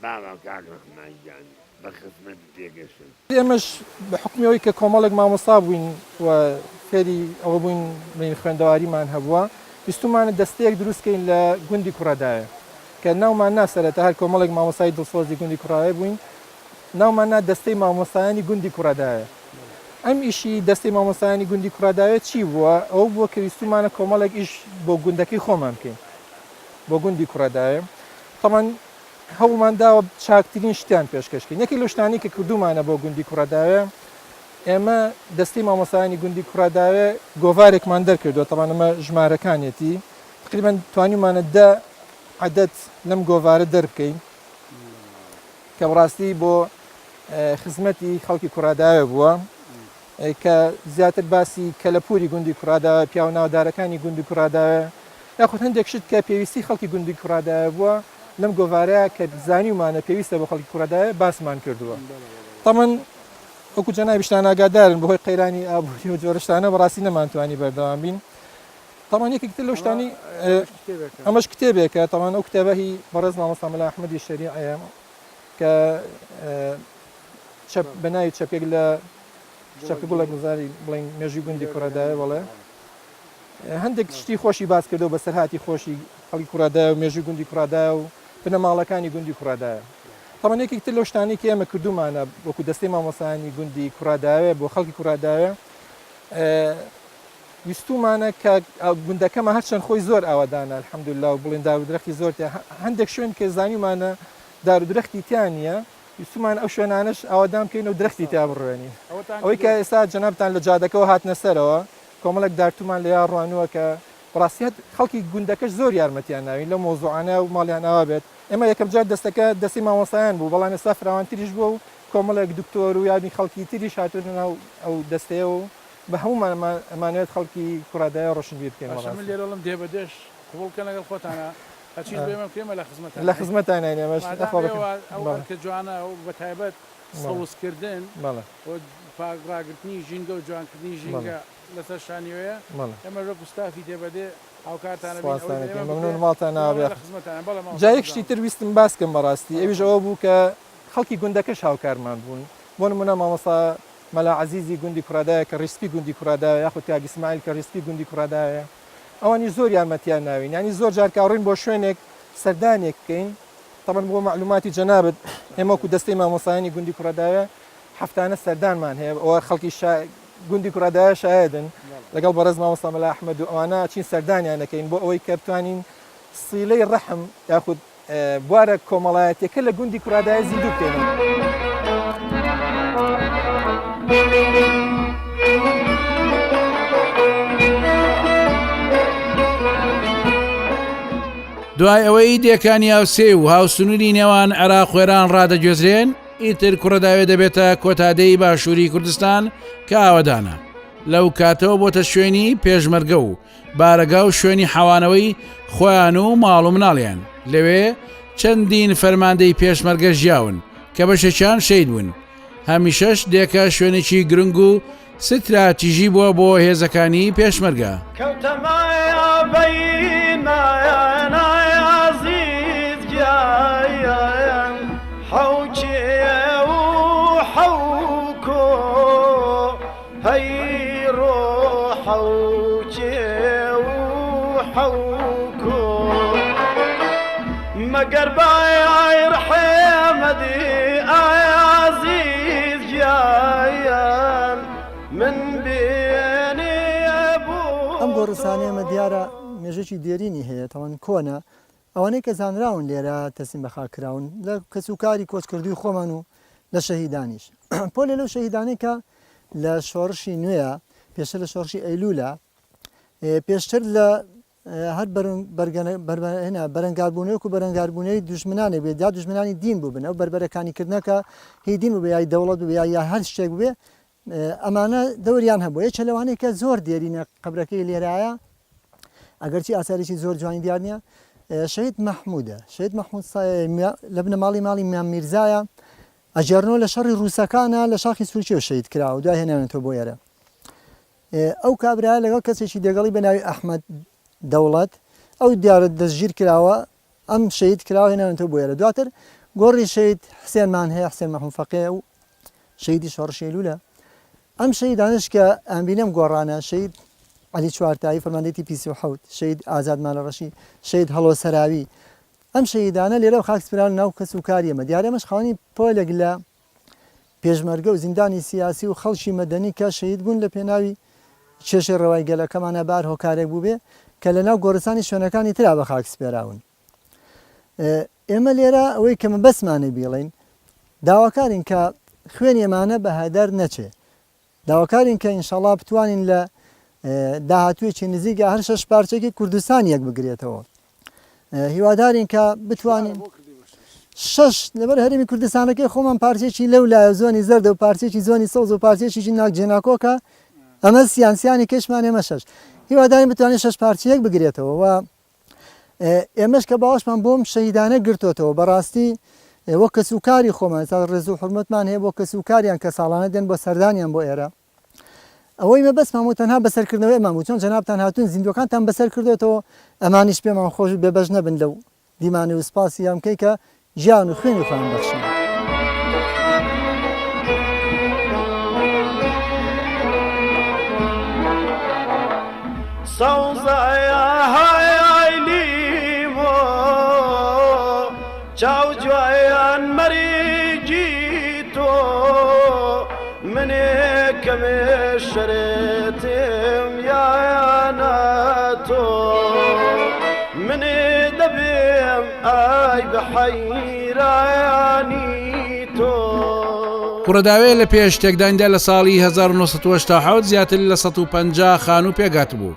بابە کاک ڕەحمان گیان بە خزمەتت پێگەشتم. ئێمەش بە حوکمی ئەوەی کە کۆمەڵێک مامۆستا بووین و فێری ئەوە بووین بڵێین خوێندەواریمان هەبووە، ویستوومانە دەستەیەک دروست کەین لە گوندی کوڕەدایە کە ناومان نا سەرەتا هەر کۆمەڵێک مامۆستای دڵسۆزی گوندی کوڕایە بووین ناومان نا دەستەی مامۆستایانی گوندی کوڕەدایە. ئەم ئیشی دەستەی مامۆستایانی گوندی کوڕەدایە چی بووە؟ ئەوە بووە کە ویستوومانە کۆمەڵێک ئیش بۆ گوندەکەی خۆمان بکەین بۆ گوندی کوڕەدایە. تەبعەن هەوڵمان داوە چاکترین شتیان پێشکەش کەین. یەکێک لەو شتانەی کە کردوومانە بۆ گوندی کوڕەداوێ، ئێمە دەستەی مامۆستایانی گوندی کوڕەداوێ گۆڤارێکمان دەرکردووە، تەبعەن ئەمە ژمارەکانیەتی، تقریبەن توانیومانە دە عەدەد لەم گۆڤارە دەربکەین کە بەڕاستی بۆ خزمەتی خەڵکی کوڕەداوێ بووە. کە زیاتر باسی کەلەپوری گوندی کوڕاداوێ، پیاوە ناودارەکانی گوندی کوڕاداوێ، یاخود هەندێک شت کە پێویستی خەڵکی گوندی کوڕاداوێ بووە لەم گۆڤارەیە کە زانیومانە پێویستە بۆ خەڵکی کوڕاداوێ باسمان کردووە. تەمەن وەکو جەنابیشتان ئاگادارن بەهۆی قەیرانی ئابووری و جۆرە شتانە بەڕاستی نەمانتوانی بەردەوام بین. تەمان یەکێک تر لەو شتانی ئەمەش کتێبێکە تەمان ئەو کتێبە هی بەڕێز مامۆستا مەلا ئەحمەدی شەریعەیە کە چەپ بە ناوی چەپێک لە چەپی گوڵێک گوزاری بڵین مێژوی گوندی کوڕەدایە بەڵێ هەندێک شتی خۆشی باس کردو بەسەرهاتی خۆشی خەڵکی کوڕەدایە و مێژوی گوندی کوڕەدایە و بنەماڵەکانی گوندی کوڕەدایە تەمان یەکێک تر لەو شتانەی کە ئێمە کردومانە وەکو دەستەی مامۆستایانی گوندی کوڕەداوێ بۆ خەڵکی کوڕەداوێ ویستومانە کە گوندەکەمە هەرچەند خۆی زۆر ئاوادانە الحمدلله و بڵێن دار و درەختی زۆر تیا هەندێک شوێن کە زانیومانە دار و درەختی تیا نییە ویستومانە ئەو شوێنانەش ئاوەدان بکەین و درەختی تیا بڕوێنین. ئەوەی کە ئێستا جەنابتان لە جادەکەوە هاتنە سەرەوە، کۆمەڵێک دارتوومان لەویا ڕوانووە کە بەڕاستی هەت خەڵکی گوندەکەش زۆر یارمەتیان ناوین لەو مەوزوعانە و ماڵیان ئاوا بێت. ئێمە یەکەم جار دەستەکە دەستەی مامۆستایان بوو، بەڵام ئێستا فراوانتریش بووە و کۆمەڵێک دکتۆر و یانی خەڵکی تریش هاتوونە ناو ئەو دەستەیەوە و بە هەموومان ئەمانەوێت خەڵکی کوڕادایە ڕۆشنبیر بکەین باشە من بەڕاستی. لێرە ئەڵێم دێبەدێش قبوڵ کەن لەگەڵ خۆتانا. هەرچیش بۆ ئێمە بکەی ئێمە لە خزمەتانین. لە خزمەتانین ئێمەش. مادام ئێوە ئەو ئەرکە جوانە و بە تایبەت سەوزکردن و پاک ڕاگرتنی ژینگە و جوانکردنی ژینگە لەسەر شانی ئێوەیە، ئێمەش وەکو ستافی دێبەدێ هاوکارتان ئەبین، ئەوەی بە ئێمە مەمنون بکرێ ماڵتان ئاوا ئێمە بێ. لە خزمەتانین. بەڵێ جا مامۆستا یەک شتی بەردەوام تر ویستم باس کەم بەڕاستی ئەویش ئەوە بوو کە خەڵکی گوندەکەش هاوکارمان بوون بۆ نموونە مامۆستا مەلا عەزیزی گوندی کوڕادایە کە ڕیسپی گوندی کوڕادایە یاخود کاک ئیسماعیل کە ڕیسپی گوندی کوڕادایە ئەوانیش زۆر یارمەتیان ناوین یانی زۆر جار کە ئەڕۆین بۆ شوێنێک سەردانێک بکەین تەبەن بۆ مەعلوماتی جەنابت ئێمە وەکو دەستەی مامۆستایانی گوندی کوڕەداوێ هەفتانە سەردانمان هەیە ئەوە خەڵکی شا گوندی کوڕەداوێ شایەدن لەگەڵ بەڕێز مامۆستا مەلا ئەحمەد و ئەوانە ئەچین سەردانیان دەکەین بۆ ئەوەی کە بتوانین سیلەی ڕەحم یاخود بوارە کۆمەڵایەتیەکە لە گوندی کورادایە زیندوو بکەینەوە. دوای ئەوەی دێکانی هاوسێ و هاوسنووری نێوان عێراق و ئێران ڕادەگوێزرێن، ئیتر کوڕەداوێ دەبێتە کۆتا دێی باشووری کوردستان کە ئاوەدانە. لەو کاتەوە بۆتە شوێنی پێشمەرگە و بارەگا و شوێنی حەوانەوەی خۆیان و ماڵ و مناڵیان. لەوێ چەندین فەرماندەی پێشمەرگە ژیاون کە بەشێکیان شەهید بوون. هەمیشەش دێکە شوێنێکی گرنگ و ستراتیژی بووە بۆ هێزەکانی پێشمەرگە. کەوتە مابەینمان ئای ئازیز گیان حەو کێو و حەو کۆ هەی ڕۆ حەو کێو و حەو کۆ مەگەر بای ڕحێمەدی ئای ئازیز گیان من بێنێ بۆ ئەم گۆڕستانەی ئێمە دیارە مێژووێکی دێرینی هەیە، تەمەن کۆنە، ئەوانەی کە زانراون لێرە تەسلیم بە خاک کراون لە کەسوکاری کۆچکردووی خۆمان و لە شەهیدانیش. پۆلێ لەو شەهیدانەی کە لە شۆڕشی نوێیە، پێشتر لە شۆڕشی ئەیلوولە، پێشتر لە هەر بەرەنگاربوونەوەک و بەرەنگاربوونەوەی دوژمنانێک بێت یا دوژمنانی دین بووبن ئەو بەربەرەکانی کردنەکە هی دین بووبێ یای دەوڵەت بووبێ یا هەر شتێک بووبێ ئەمانە دەوریان هەبوو یەکێ لەوانەی کە زۆر دێرینە قەبرەکەی لێرایە ئەگەرچی ئاسارێکی زۆر جوانی دیار نییە شەهید مەحموودە شەهید مەحموود لە بنەماڵی ماڵی میان میرزایە ئەگێڕنەوە لە شەڕی ڕووسەکانە لە شاخی سوورکێو شەهید کراوە دوای هێنانەتەوە بۆ ئێرە ئەو کابرایە لەگەڵ کەسێکی دێگەڵی بە ناوی ئەحمەد دەوڵەت ئەو دیارە دەستگیر کراوە ئەم شەهید کراوە هێناونەتەوە بۆ ئێرە دواتر گۆڕی شەهید حسێنمان هەیە حسێن مەحموود فەقێ و شەهیدی شۆڕشی ئەیلوولە ئەم شەهیدانەش کە ئەمبینم گۆڕانە شەهید عەلی چوارتایی فەرماندەی تیپی 37 شەهید ئازاد مالەڕەشی شەهید هەڵۆ سەراوی ئەم شەهیدانە لێرە خاک سپراون ناو کەس و کاری ئێمە دیارە ئەمەش خاوەنی پۆلێک لە پێشمەرگە و زیندانی سیاسی و خەڵکی مەدەنی کە شەهید بوون لە پێناوی کێشەی ڕەوای گەلەکەمانا بە هەر هۆکارێک بووبێ کە لە ناو گۆڕستانی شوێنەکانی ترا بە خاک سپێراون. ئێمە لێرە ئەوەی کە مەبەستمانە بیڵێین داواکارین کە خوێنی ئەمانە بە هەدەر نەچێ. داواکارین کە ئینشەڵا بتوانین لە داهاتوویەکی نزیکا هەر شەش پارچەکی کوردستان یەک بگرێتەوە. هیوادارین کە بتوانین شەش لەبەر هەرێمی کوردستانەکەی خۆمان پارچێکی لەو لایە زۆنی زەردە و پارچێکی زۆنی سەوز و پارچێکی ناک جێناکۆکە ئەمە سیانسیانی کەشمان ئێمە شەش هیوادارین بتوانین شەش پارچەیەک بگرێتەوە و ئێمەش کە باوەشمان بۆم شەهیدانە گرتۆتەوە بەڕاستی وەک کەس و کاری خۆمان تا ڕێز و حرمەتمان هەیە بۆ کەس و کاریان کە ساڵانە دێن بۆ سەردانیان بۆ ئێرە ئەوەی مەبەستمان بوو تەنها بەسەرکردنەوەی ئەمان بوو چۆن جەنابتان هاتوون زیندووەکانتان بەسەر کردۆتەوە ئەمانیش پێمان خۆش بێ بەش نەبن لەو دیمانەی و سپاسیان بکەی کە گیان و خوێنی خۆیان بەخشیوە. سەوزایە های لیمۆ چاو جوایان مەریگی تۆ منێ کەمێ شەرێتم یانە تۆ منێ دەبێم ئای بە حەیرانی تۆ. کوڕەداوێ لە پێش تێکداندا لە ساڵی 1970 زیاتر لە 150 خانوو پێکهاتبوو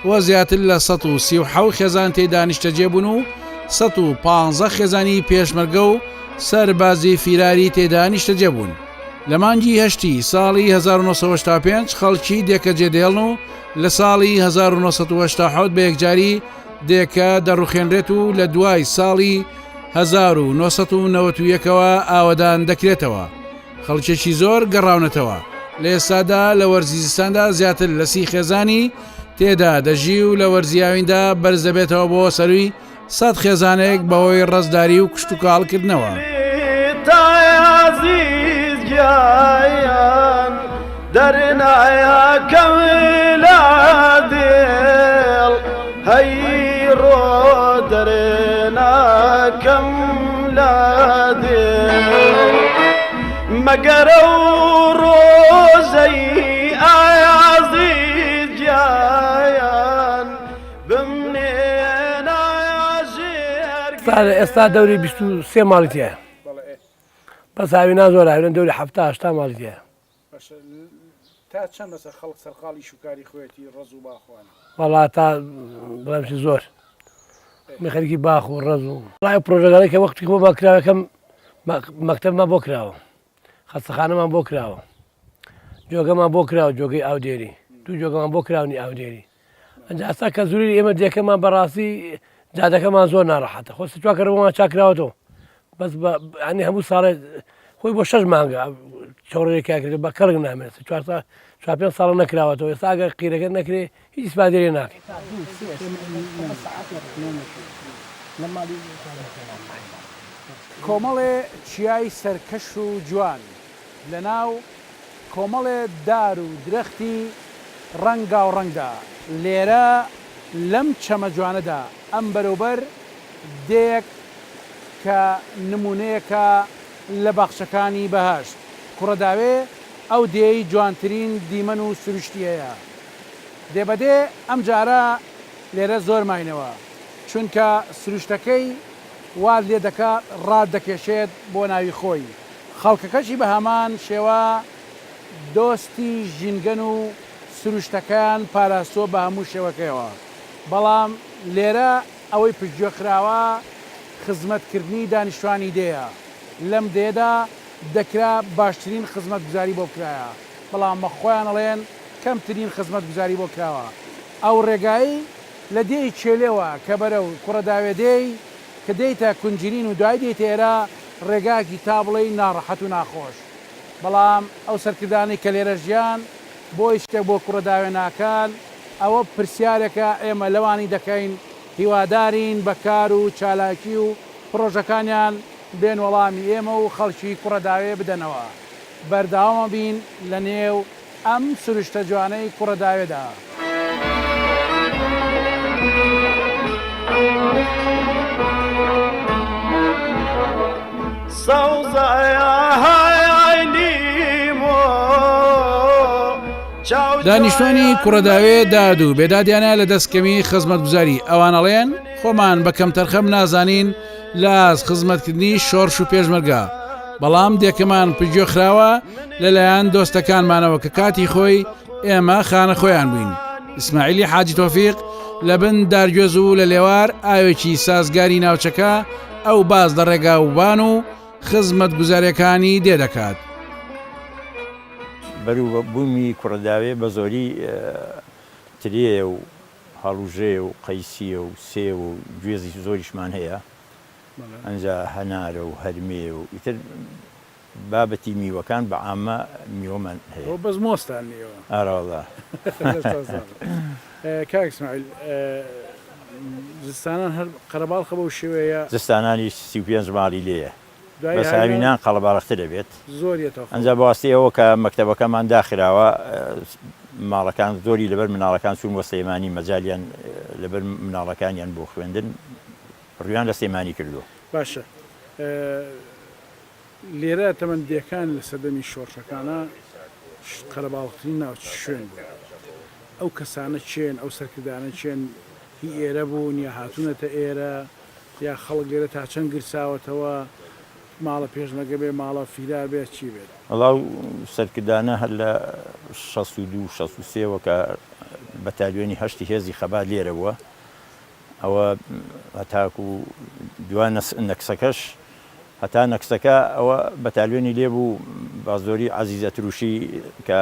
و زیاتر لە 137 خێزان تێیدا نیشتەجێ بوون و 115 خێزانی پێشمەرگە و سەربازی فیراری تێدا نیشتەجێ بوون. لە مانگی هەشتی ساڵی 1985 خەڵکی دێکە جێدێڵن و لە ساڵی 1987 بە یەکجاری دێکە دەڕوخێنرێت و لە دوای ساڵی 1991ەوە ئاوەدان دەکرێتەوە خەڵکێکی زۆر گەڕاونەتەوە لە ئێستادا لە وەرزی زستاندا زیاتر لە سی خێزانی تێدا دەژی و لە وەرزیاویندا بەرز دەبێتەوە بۆ سەروی سەد خێزانێک بەهۆی ڕەزداری و کشتوکاڵ کردنەوە. مەگەر ئەو ڕۆژەی ئازیز گیان ئێستا دەوری 23 ماڵی تایە بەس هاوینا زۆر هاوینە دەوری هەفتا هەشتا ماڵی تایە تا چەند مەسە خەڵک سەرقاڵی شوکاری خۆیەتی ڕەز و باخوانە وەڵا تا بڵێم زۆر. من خەریکی باخ و ڕەز و وەڵای ئەو پرۆژەگەڵی کە وەختی خۆمان کراوە یەکەم مەکتەبمان بۆ کراوە خەستەخانەمان بۆ کراوە جۆگەمان بۆ کراوە جۆگەی ئاودێری دوو جۆگەمان بۆ کراونی ئاودێری ئەنجا ئەستا کە زوری ئێمە دێکەمان بەڕاستی جادەکەمان زۆر ناڕەحەتە خۆ سچواکە ڕەوەمان چاکراوەتەوە بەس ینی هەموو ساڵێ خۆی بۆ شەش مانگە چۆڕێکا کرد بە کەڵک نامێت چوار ساڵ چوار پێنج ساڵە نەکراوەتەوە ئێستا ئەگەر قیرەکە نەکرێ هیچ ئیسفادەی لێ ناکەین. کۆمەڵێ چیای سەرکەش و جوان لە ناو کۆمەڵێ دار و درەختی ڕەنگاوڕەنگدا، لێرە لەم چەمە جوانەدا ئەم بەرەوبەر دێیەک کە نموونەیەکە لە باخچەکانی بەهەشت، کوڕەداوێ ئەو دێی جوانترین دیمەن و سروشتی هەیە. دێ بە دێ ئەم جارە لێرە زۆر ماینەوە، چونکە سروشتەکەی وات لێ دەکات ڕات دەکێشێت بۆ ناوی خۆی، خەڵکەکەشی بە هەمان شێوە دۆستی ژینگەن و سروشتەکەیان پاراستووە بە هەموو شێوەکەیەوە، بەڵام لێرە ئەوەی پشتگوێ خراوە خزمەتکردنی دانیشتوانی دێیە، لەم دێیەدا دەکرا باشترین خزمەتگوزاری بۆ بکرایە، بەڵام وەک خۆیان ئەڵێن کەمترین خزمەتگوزاری بۆ کراوە. ئەو ڕێگایەی لە دێی کێلێوە کە بەرەو کوڕەداوێ دێی، کە دێیتە کونجرین و دوای دێیتە ئێرە، ڕێگایەکی تا بڵێی ناڕەحەت و ناخۆش. بەڵام ئەو سەرکردانەی کە لێرە ژیان، بۆ هیچ شتێک بۆ کوڕەداوێ ناکەن؟ ئەوە پرسیارێکە ئێمە لەوانی دەکەین، هیوادارین بە کار و چالاکی و پڕۆژەکانیان بێن وەڵامی ئێمە و خەڵکی کوڕەداوێ بدەنەوە. بەردەوامەبین لە نێو ئەم سروشتە جوانەی کوڕەداوێدا. دانیشتوانی کوڕەداوێ داد و بێدادیانە لە دەست کەمی خزمەتگوزاری ئەوان ئەڵێن خۆمان بە کەمتەرخەم نازانین لە ئاست خزمەتکردنی شۆڕش و پێشمەرگە بەڵام دێکەمان پشتگوێ خراوە لەلایەن دۆستەکانمانەوە کە کاتی خۆی ئێمە خانە خۆیان بووین ئیسماعیلی حاجی تۆفیق لە بن دارگوێز و لە لێوار ئاوێکی سازگاری ناوچەکە ئەو باز لە ڕێگا وبان و خزمەت گوزارەکانی دێ دەکات. بەرو بوومی کوڕەداوێ بە زۆری ترێیە و هەڵوژەیە و قەیسییە و سێوە و گوێزی زۆریشمان هەیە، ئەنجا هەنارە و هەرمێ و ئیتر بابەتی میوەکان بە عامە میوەمان هەیە. ئەوە بەس مۆزتان نییە. ئارەوەڵا. دەستتان ساغ بێت. کاک ئیسماعیل زستانان هەر قەرەباڵخە بەو شێوەیە؟ زستانانیش 35 ماڵی لێیە. بەس هاوینان قەڵەباڵغتر ئەبێت. زۆر یەتەوە خەڵک. ئەنجا بەواستی ئەوە کە مەکتەبەکەمان داخراوە ماڵەکان زۆری لەبەر مناڵەکان چوون بۆ سلێمانی مەجالیان لەبەر مناڵەکانیان بۆ خوێندن ڕویان لە سلێمانی کردووە. باشە لێرە تەمەن دێکان لە سەردەمی شۆڕشەکانا قەرەباڵغترین ناوچ شوێن بوو ئەو کەسانە کێن ئەو سەرکردانە کێن هی ئێرە بوون یا هاتوونەتە ئێرە یا خەڵک لێرە تا چەند گرساوەتەوە ماڵە پێشمەرگە بێ ماڵە فیرار بێ چی بێت. وەڵا ئەو سەرکردانە هەر لە 62 63 وە کە بەتالیۆنی هەشتی هێزی خەبات لێرە بووە ئەوە هەتاکو دوا نەکسەکەش هەتا نەکسەکە ئەوە بەتالیۆنی لێ بوو بازۆری عەزیز ئەتروشی کە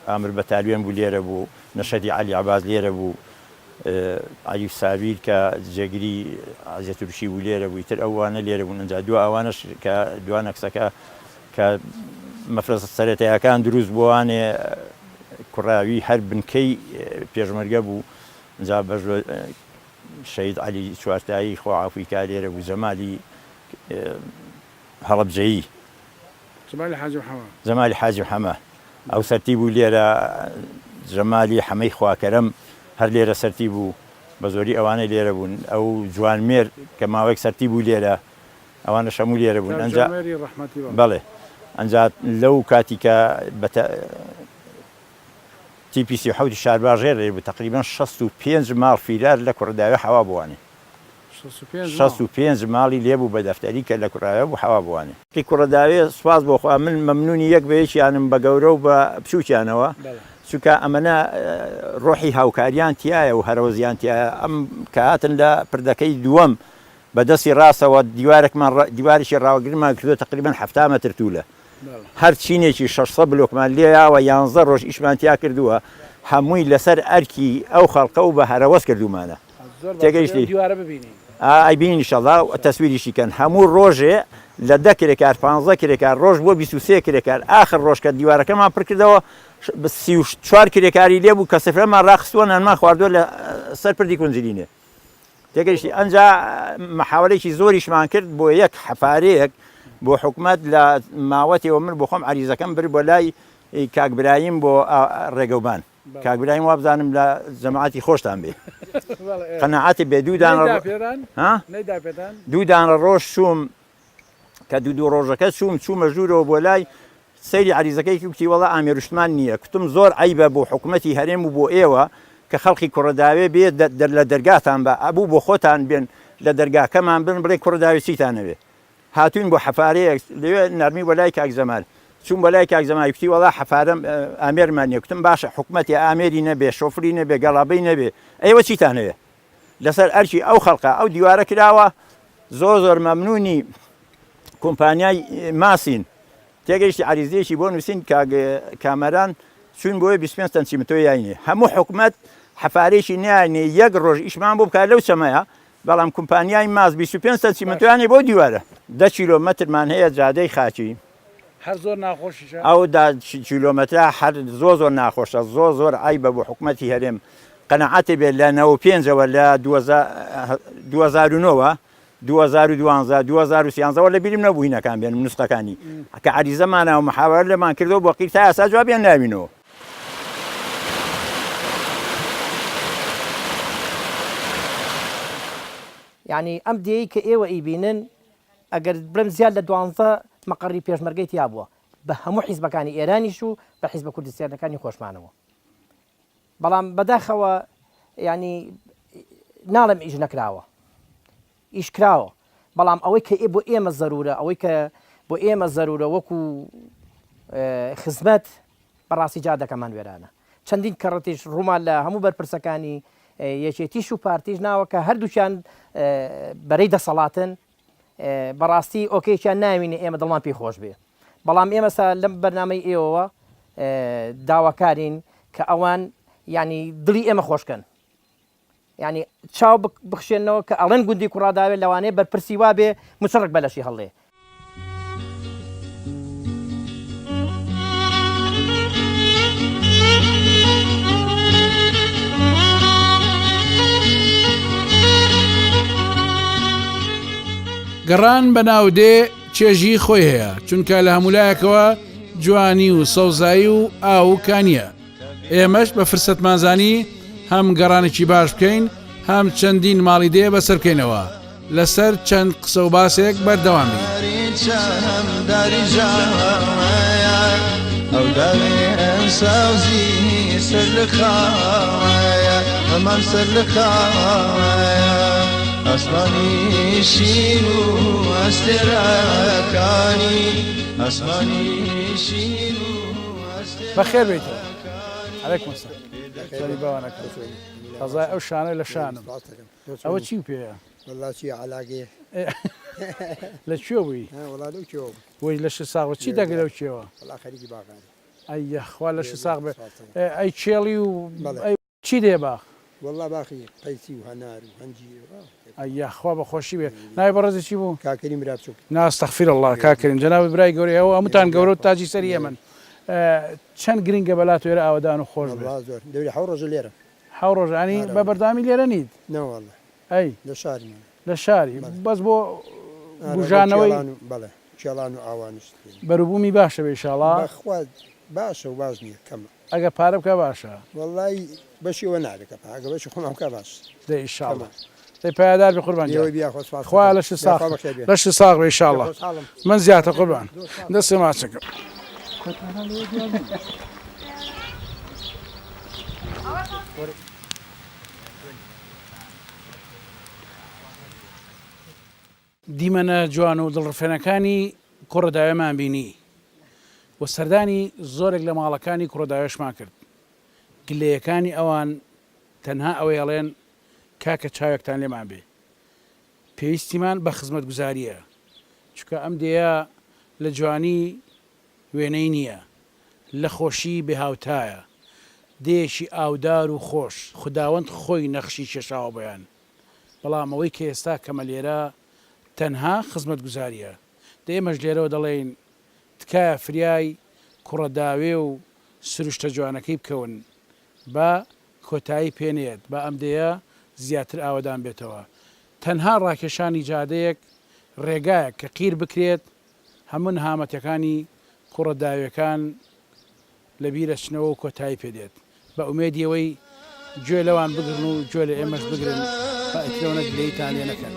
ئامر بەتالیۆن بوو لێرە بوو نەشەدی عەلی عەباس لێرە بوو عەلی سابیر کە جێگری عەزیە تورکی بوو لێرە بوو ئیتر ئەوانە لێرە بوون ئەنجا دوا ئەوانەش کە دوا نەکسەکە کە مەفرەزە سەرەتایەکان دروست بووانێ کوڕاوی هەر بنکەی پێشمەرگە بوو ئەنجا بەژۆ شەهید عەلی چوارتایی خوا عەفوی کا لێرە بوو جەمالی هەڵەبجەیی. جەمالی حاجی حەمە. جەمالی حاجی حەمە ئەو سەرتی بوو لێرە، جەمالی حەمەی خواکەرەم هەر لێرە سەرتی بوو، بە زۆری ئەوانە لێرە بوون، ئەو جوانمێر کە ماوەیەک سەرتی بوو لێرە، ئەوانەش هەموو لێرە بوون. ئەنجا جوانمێری ڕەحمەتی بەڵێ. بەڵێ ئەنجا لەو کاتی کە بە تیپی 37 ی شارباژێر لێرە بوو تەقریبەن 65 ماڵ فیرار لە کوڕداوێ حەوا بووانێ. 65 ماڵی لێبوو بە دەفتەری کە لە کوڕایە بوو حەوا بووانێ. خەڵکی کوڕەداوێ سوپاس بۆ خوا من مەمنونی یەک بە یەکیانم بە گەورە و بە بچوکیانەوە چونکە ئەمەنە ڕۆحی هاوکاریان تیایە و هەرەوەزیان تیایە ئەم کە هاتن لە پردەکەی دووەم بە دەستی ڕاستەوە دیوارێکمان دیوارێکی ڕاوەگرمان کردووە تقریبا 70 مەتر توولە هەر چینێکی 600 بلۆکمان لێیاوە یانزە ڕۆژ ئیشمان تیا کردووە هەمووی لەسەر ئەرکی ئەو خەڵکە و بە هەرەوەز کردوومانە تێگەیشتی؟ ئەیبینین ئیشەڵا تەسویریشی کەن هەموو ڕۆژێ لە دە کرێکار پانزە کرێکار ڕۆژ بۆ 23 کرێکار ئاخر ڕۆژ کە دیوارەکەمان پڕ کردەوە 34 کرێکاری لێ بوو کە سفرەمان ڕاخستووە نانمان خواردووە لە سەر پردی کونجرینێ تێگەیشتی ئەنجا محاولێکی زۆریشمان کرد بۆ یەک حەفارەیەک بۆ حکومەت لە ماوەتەوە من بۆ خۆم عریزەکەم بر بۆ لای کاک برایم بۆ ڕێگەوبان کاک برایم وابزانم لە جەماعەتی خۆشتان بێ قەناعەتی بێ دوو دانە دوو دانە ڕۆژ چووم کە دوو دوو ڕۆژەکە چووم چوومە ژوورەوە بۆ لای سەیری عریزەکەی کوتی وەڵا ئامێرشتمان نییە کوتم زۆر عیبە بۆ حکوومەتی هەرێم و بۆ ئێوە کە خەڵکی کوڕداوێ بێ لە دەرگاتان بە ئەبوو بۆ خۆتان بێن لە دەرگاکەمان بن بڵێ کوڕداوێ چیتانەوێ هاتووین بۆ حەفارەیەک لەوێ نارمی بۆ لای کاک جەمال چووم بۆ لای کاک جەمال کوتی وەڵا حەفارەم ئامێرمان نییە کوتم باشە حکومەتی ئامێری نەبێ شۆفری نەبێ گەڵابەی نەبێ ئێوە چیتان هەیە لەسەر ئەرکی ئەو خەڵکە ئەو دیوارە کراوە زۆر زۆر مەمنونی کۆمپانیای ماسین تێگەیشتی عریزەیەکی بۆ نووسین کاک کامەران چوین بۆیە 25 تەن چیمەنتۆ یاینێ هەموو حکومەت حەفارێکی نیانێ یەک ڕۆژ ئیشمان بۆ بکات لەو چەمەیە بەڵام کومپانیای ماس 25 تەن چیمەنتۆیانی بۆ دیوارە دە کیلۆمەترمان هەیە جادەی خاکی. هەر زۆر ناخۆشیشە. ئەو دە کیلۆمەترە هەر زۆر زۆر ناخۆشە زۆر زۆر عەیبە بۆ حکومەتی هەرێم قەناعەتی بێت لە 95 ەوە لە 2009 ەوە 2012 2013 ەوە لە بیرم نەبوو هینەکان بێنم نوسخەکانی کە عەریزەمانە و محاوەلەمان کردەوە بۆ قیر تا ئێستا جوابیان ناوینەوە. یانی ئەم دێیەی کە ئێوە ئیبینن ئەگەر بڵێم زیاد لە دوانزە مەقەڕی پێشمەرگەی تیا بووە بە هەموو حیزبەکانی ئێرانیش و بە حیزبە کوردستیانەکانی خۆشمانەوە بەڵام بەداخەوە ینی ناڵێم ئیش نەکراوە ئیش کراوە بەڵام ئەوەی کە بۆ ئێمە زەرورە ئەوەی کە بۆ ئێمە زەرورە وەکو خزمەت بەڕاستی جادەکەمان وێرانە چەندین کەڕەتیش ڕوومان لە هەموو بەرپرسەکانی یەکێتیش و پارتیش ناوە کە هەردووکیان بەرەی دەسەڵاتن بەڕاستی ئۆکەیەکیان ناوینێ ئێمە دڵمان پێی خۆش بێ بەڵام ئێمە سا لەم بەرنامەی ئێوەوە داواکارین کە ئەوان ینی دڵی ئێمە خۆشکەن یانی چاو بخشێنەوە کە ئەڵێن گوندی کوڕاداوێ لەوانەیە بەرپرسی وابێ مچڕک بە لەشی هەڵێ. گەڕان بە ناو دێ چێژی خۆی هەیە چونکە لە هەمولایەکەوە جوانی و سەوزایی و ئاو و کانیە. ئێمەش بە فرسەتمان زانی هەم گەڕانێکی باش بکەین هەم چەندین ماڵی دێ بەسەر بکەینەوە لەسەر چەند قسە و باسێک بەردەوام بین. بەخێر بێیتەوە. علیکم السلام. سەری باوانەکە. قەزای ئەو شانە لە شانم. ئەوە چی پێیە؟ وەڵا چی عەلاگەیە. لە کوێ بووی؟ وەڵا لەو کێوە بوو. وەی لەشت ساغ بێ. چی دەکرد لەو کێوە؟ وەڵا خەریکی باغانی. ئەی یەخوا لەشت ساغ بێ. ئەی کێڵی و ئەی چی دێ باخ؟ وەڵا باخی قەیسی و هەنار و هەنجیر و ئاو. ئەی یاخوا بەخۆشی بێ. ناوی بەڕێزت چی بوو؟ کاک کەریم برا بچوک. نا استغفر اللە کاک کەریم جەنابت برای گەورەی ئەوە هەمووتان گەورە و تاجی سەری ئێمەن چەند گرنگە بەلات ئێرە ئاوەدان و خۆش بێ. وەڵا زۆر دەوری حەو ڕۆژە لێرەم. حەو ڕۆژە یانی بە بەردەوامی لێرە نیت؟ نەوەڵا. ئەی؟ لە شارین. لە شاری بەس بۆ بوژانەوەی. بەڵێ کێڵان و ئاوانیش. بەروبوومی باشە بێ ئیشاڵا. بەخوا باشە و باش نییە کەمە. ئەگەر پارە بکا باشە. وەڵای بەشی ئەوە نابێ کە پا ئەگەر بەشی خۆمان بکا باش. دەی ئیشاڵا دەی پایەدار بی قوربان گیان. ئێوەی بیا خۆ سپاس خوا لەشت ساغ لەشت ساغ بێ ئیشاڵا من زیاتر قوربان دەستێ ماچەکەم. دیمەنە جوان و دڵڕفێنەکانی کوڕەداوێمان بینی و سەردانی زۆرێک لە ماڵەکانی کوڕەداوێشمان کرد. گلەیەکانی ئەوان تەنها ئەوەی ئەڵێن کاکە چاوێکتان لێمان بێ. پێویستیمان بە خزمەتگوزارییە، چونکە ئەم دێیە لە جوانی وێنەی نییە، لە خۆشی بێهاوتایە، دێیەکی ئاودار و خۆش، خوداوەند خۆی نەخشی کێشاوە بۆیان، بەڵام ئەوەی کە ئێستا کەمە لێرە تەنها خزمەتگوزارییە، دە ئێمەش لێرەوە دەڵێین تکایە فریای کوڕە داوێ و سروشتە جوانەکەی بکەون با کۆتایی پێ نەیەت با ئەم دێیە زیاتر ئاوەدان بێتەوە تەنها ڕاکێشانی جادەیەک ڕێگایەک کە قیر بکرێت هەموو نەهامەتیەکانی کوڕە داوێکان لە بیر ئەچنەوە و کۆتایی پێ دێت بە ئومێدی ئەوەی گوێ لەوان بگرن و گوێ لە ئێمەش بگرن با ئیتر ئەوەنە گلەییتان لێ نەکەن.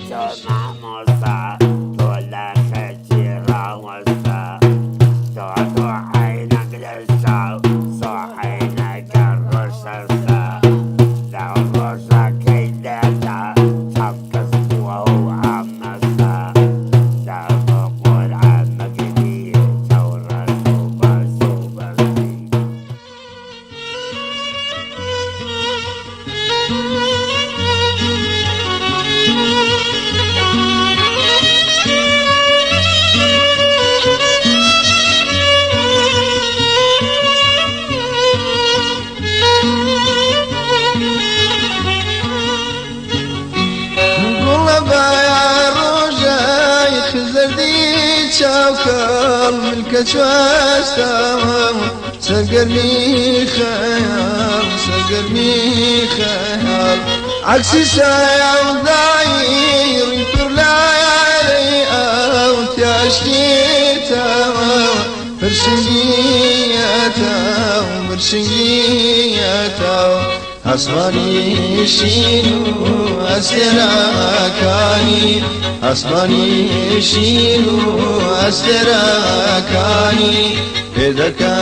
تۆ مامۆستا تۆ لە خەتی ڕاوەستا تۆ تۆ عەینەک لە چاو تۆ عەینەکە ڕەشەستا لە ڕۆژەکەی لێدا چاو کەس بووە و عامەستا دە بۆ قورعان مەگری چاو ڕەش و باش و بەستی. سەرگەرمی خەیاڵ سەرگەرمی خەیاڵ عەکسی سایەودایی ڕووی پڕ لایەی ئاو تیاشتیتەوە پرشنگیەتەوە پرشنگیەتەوە ئاسمانی شین و ئەستێرەکانی ئاسمانی شین و ئەستێرەکانی پێدەکەنێن.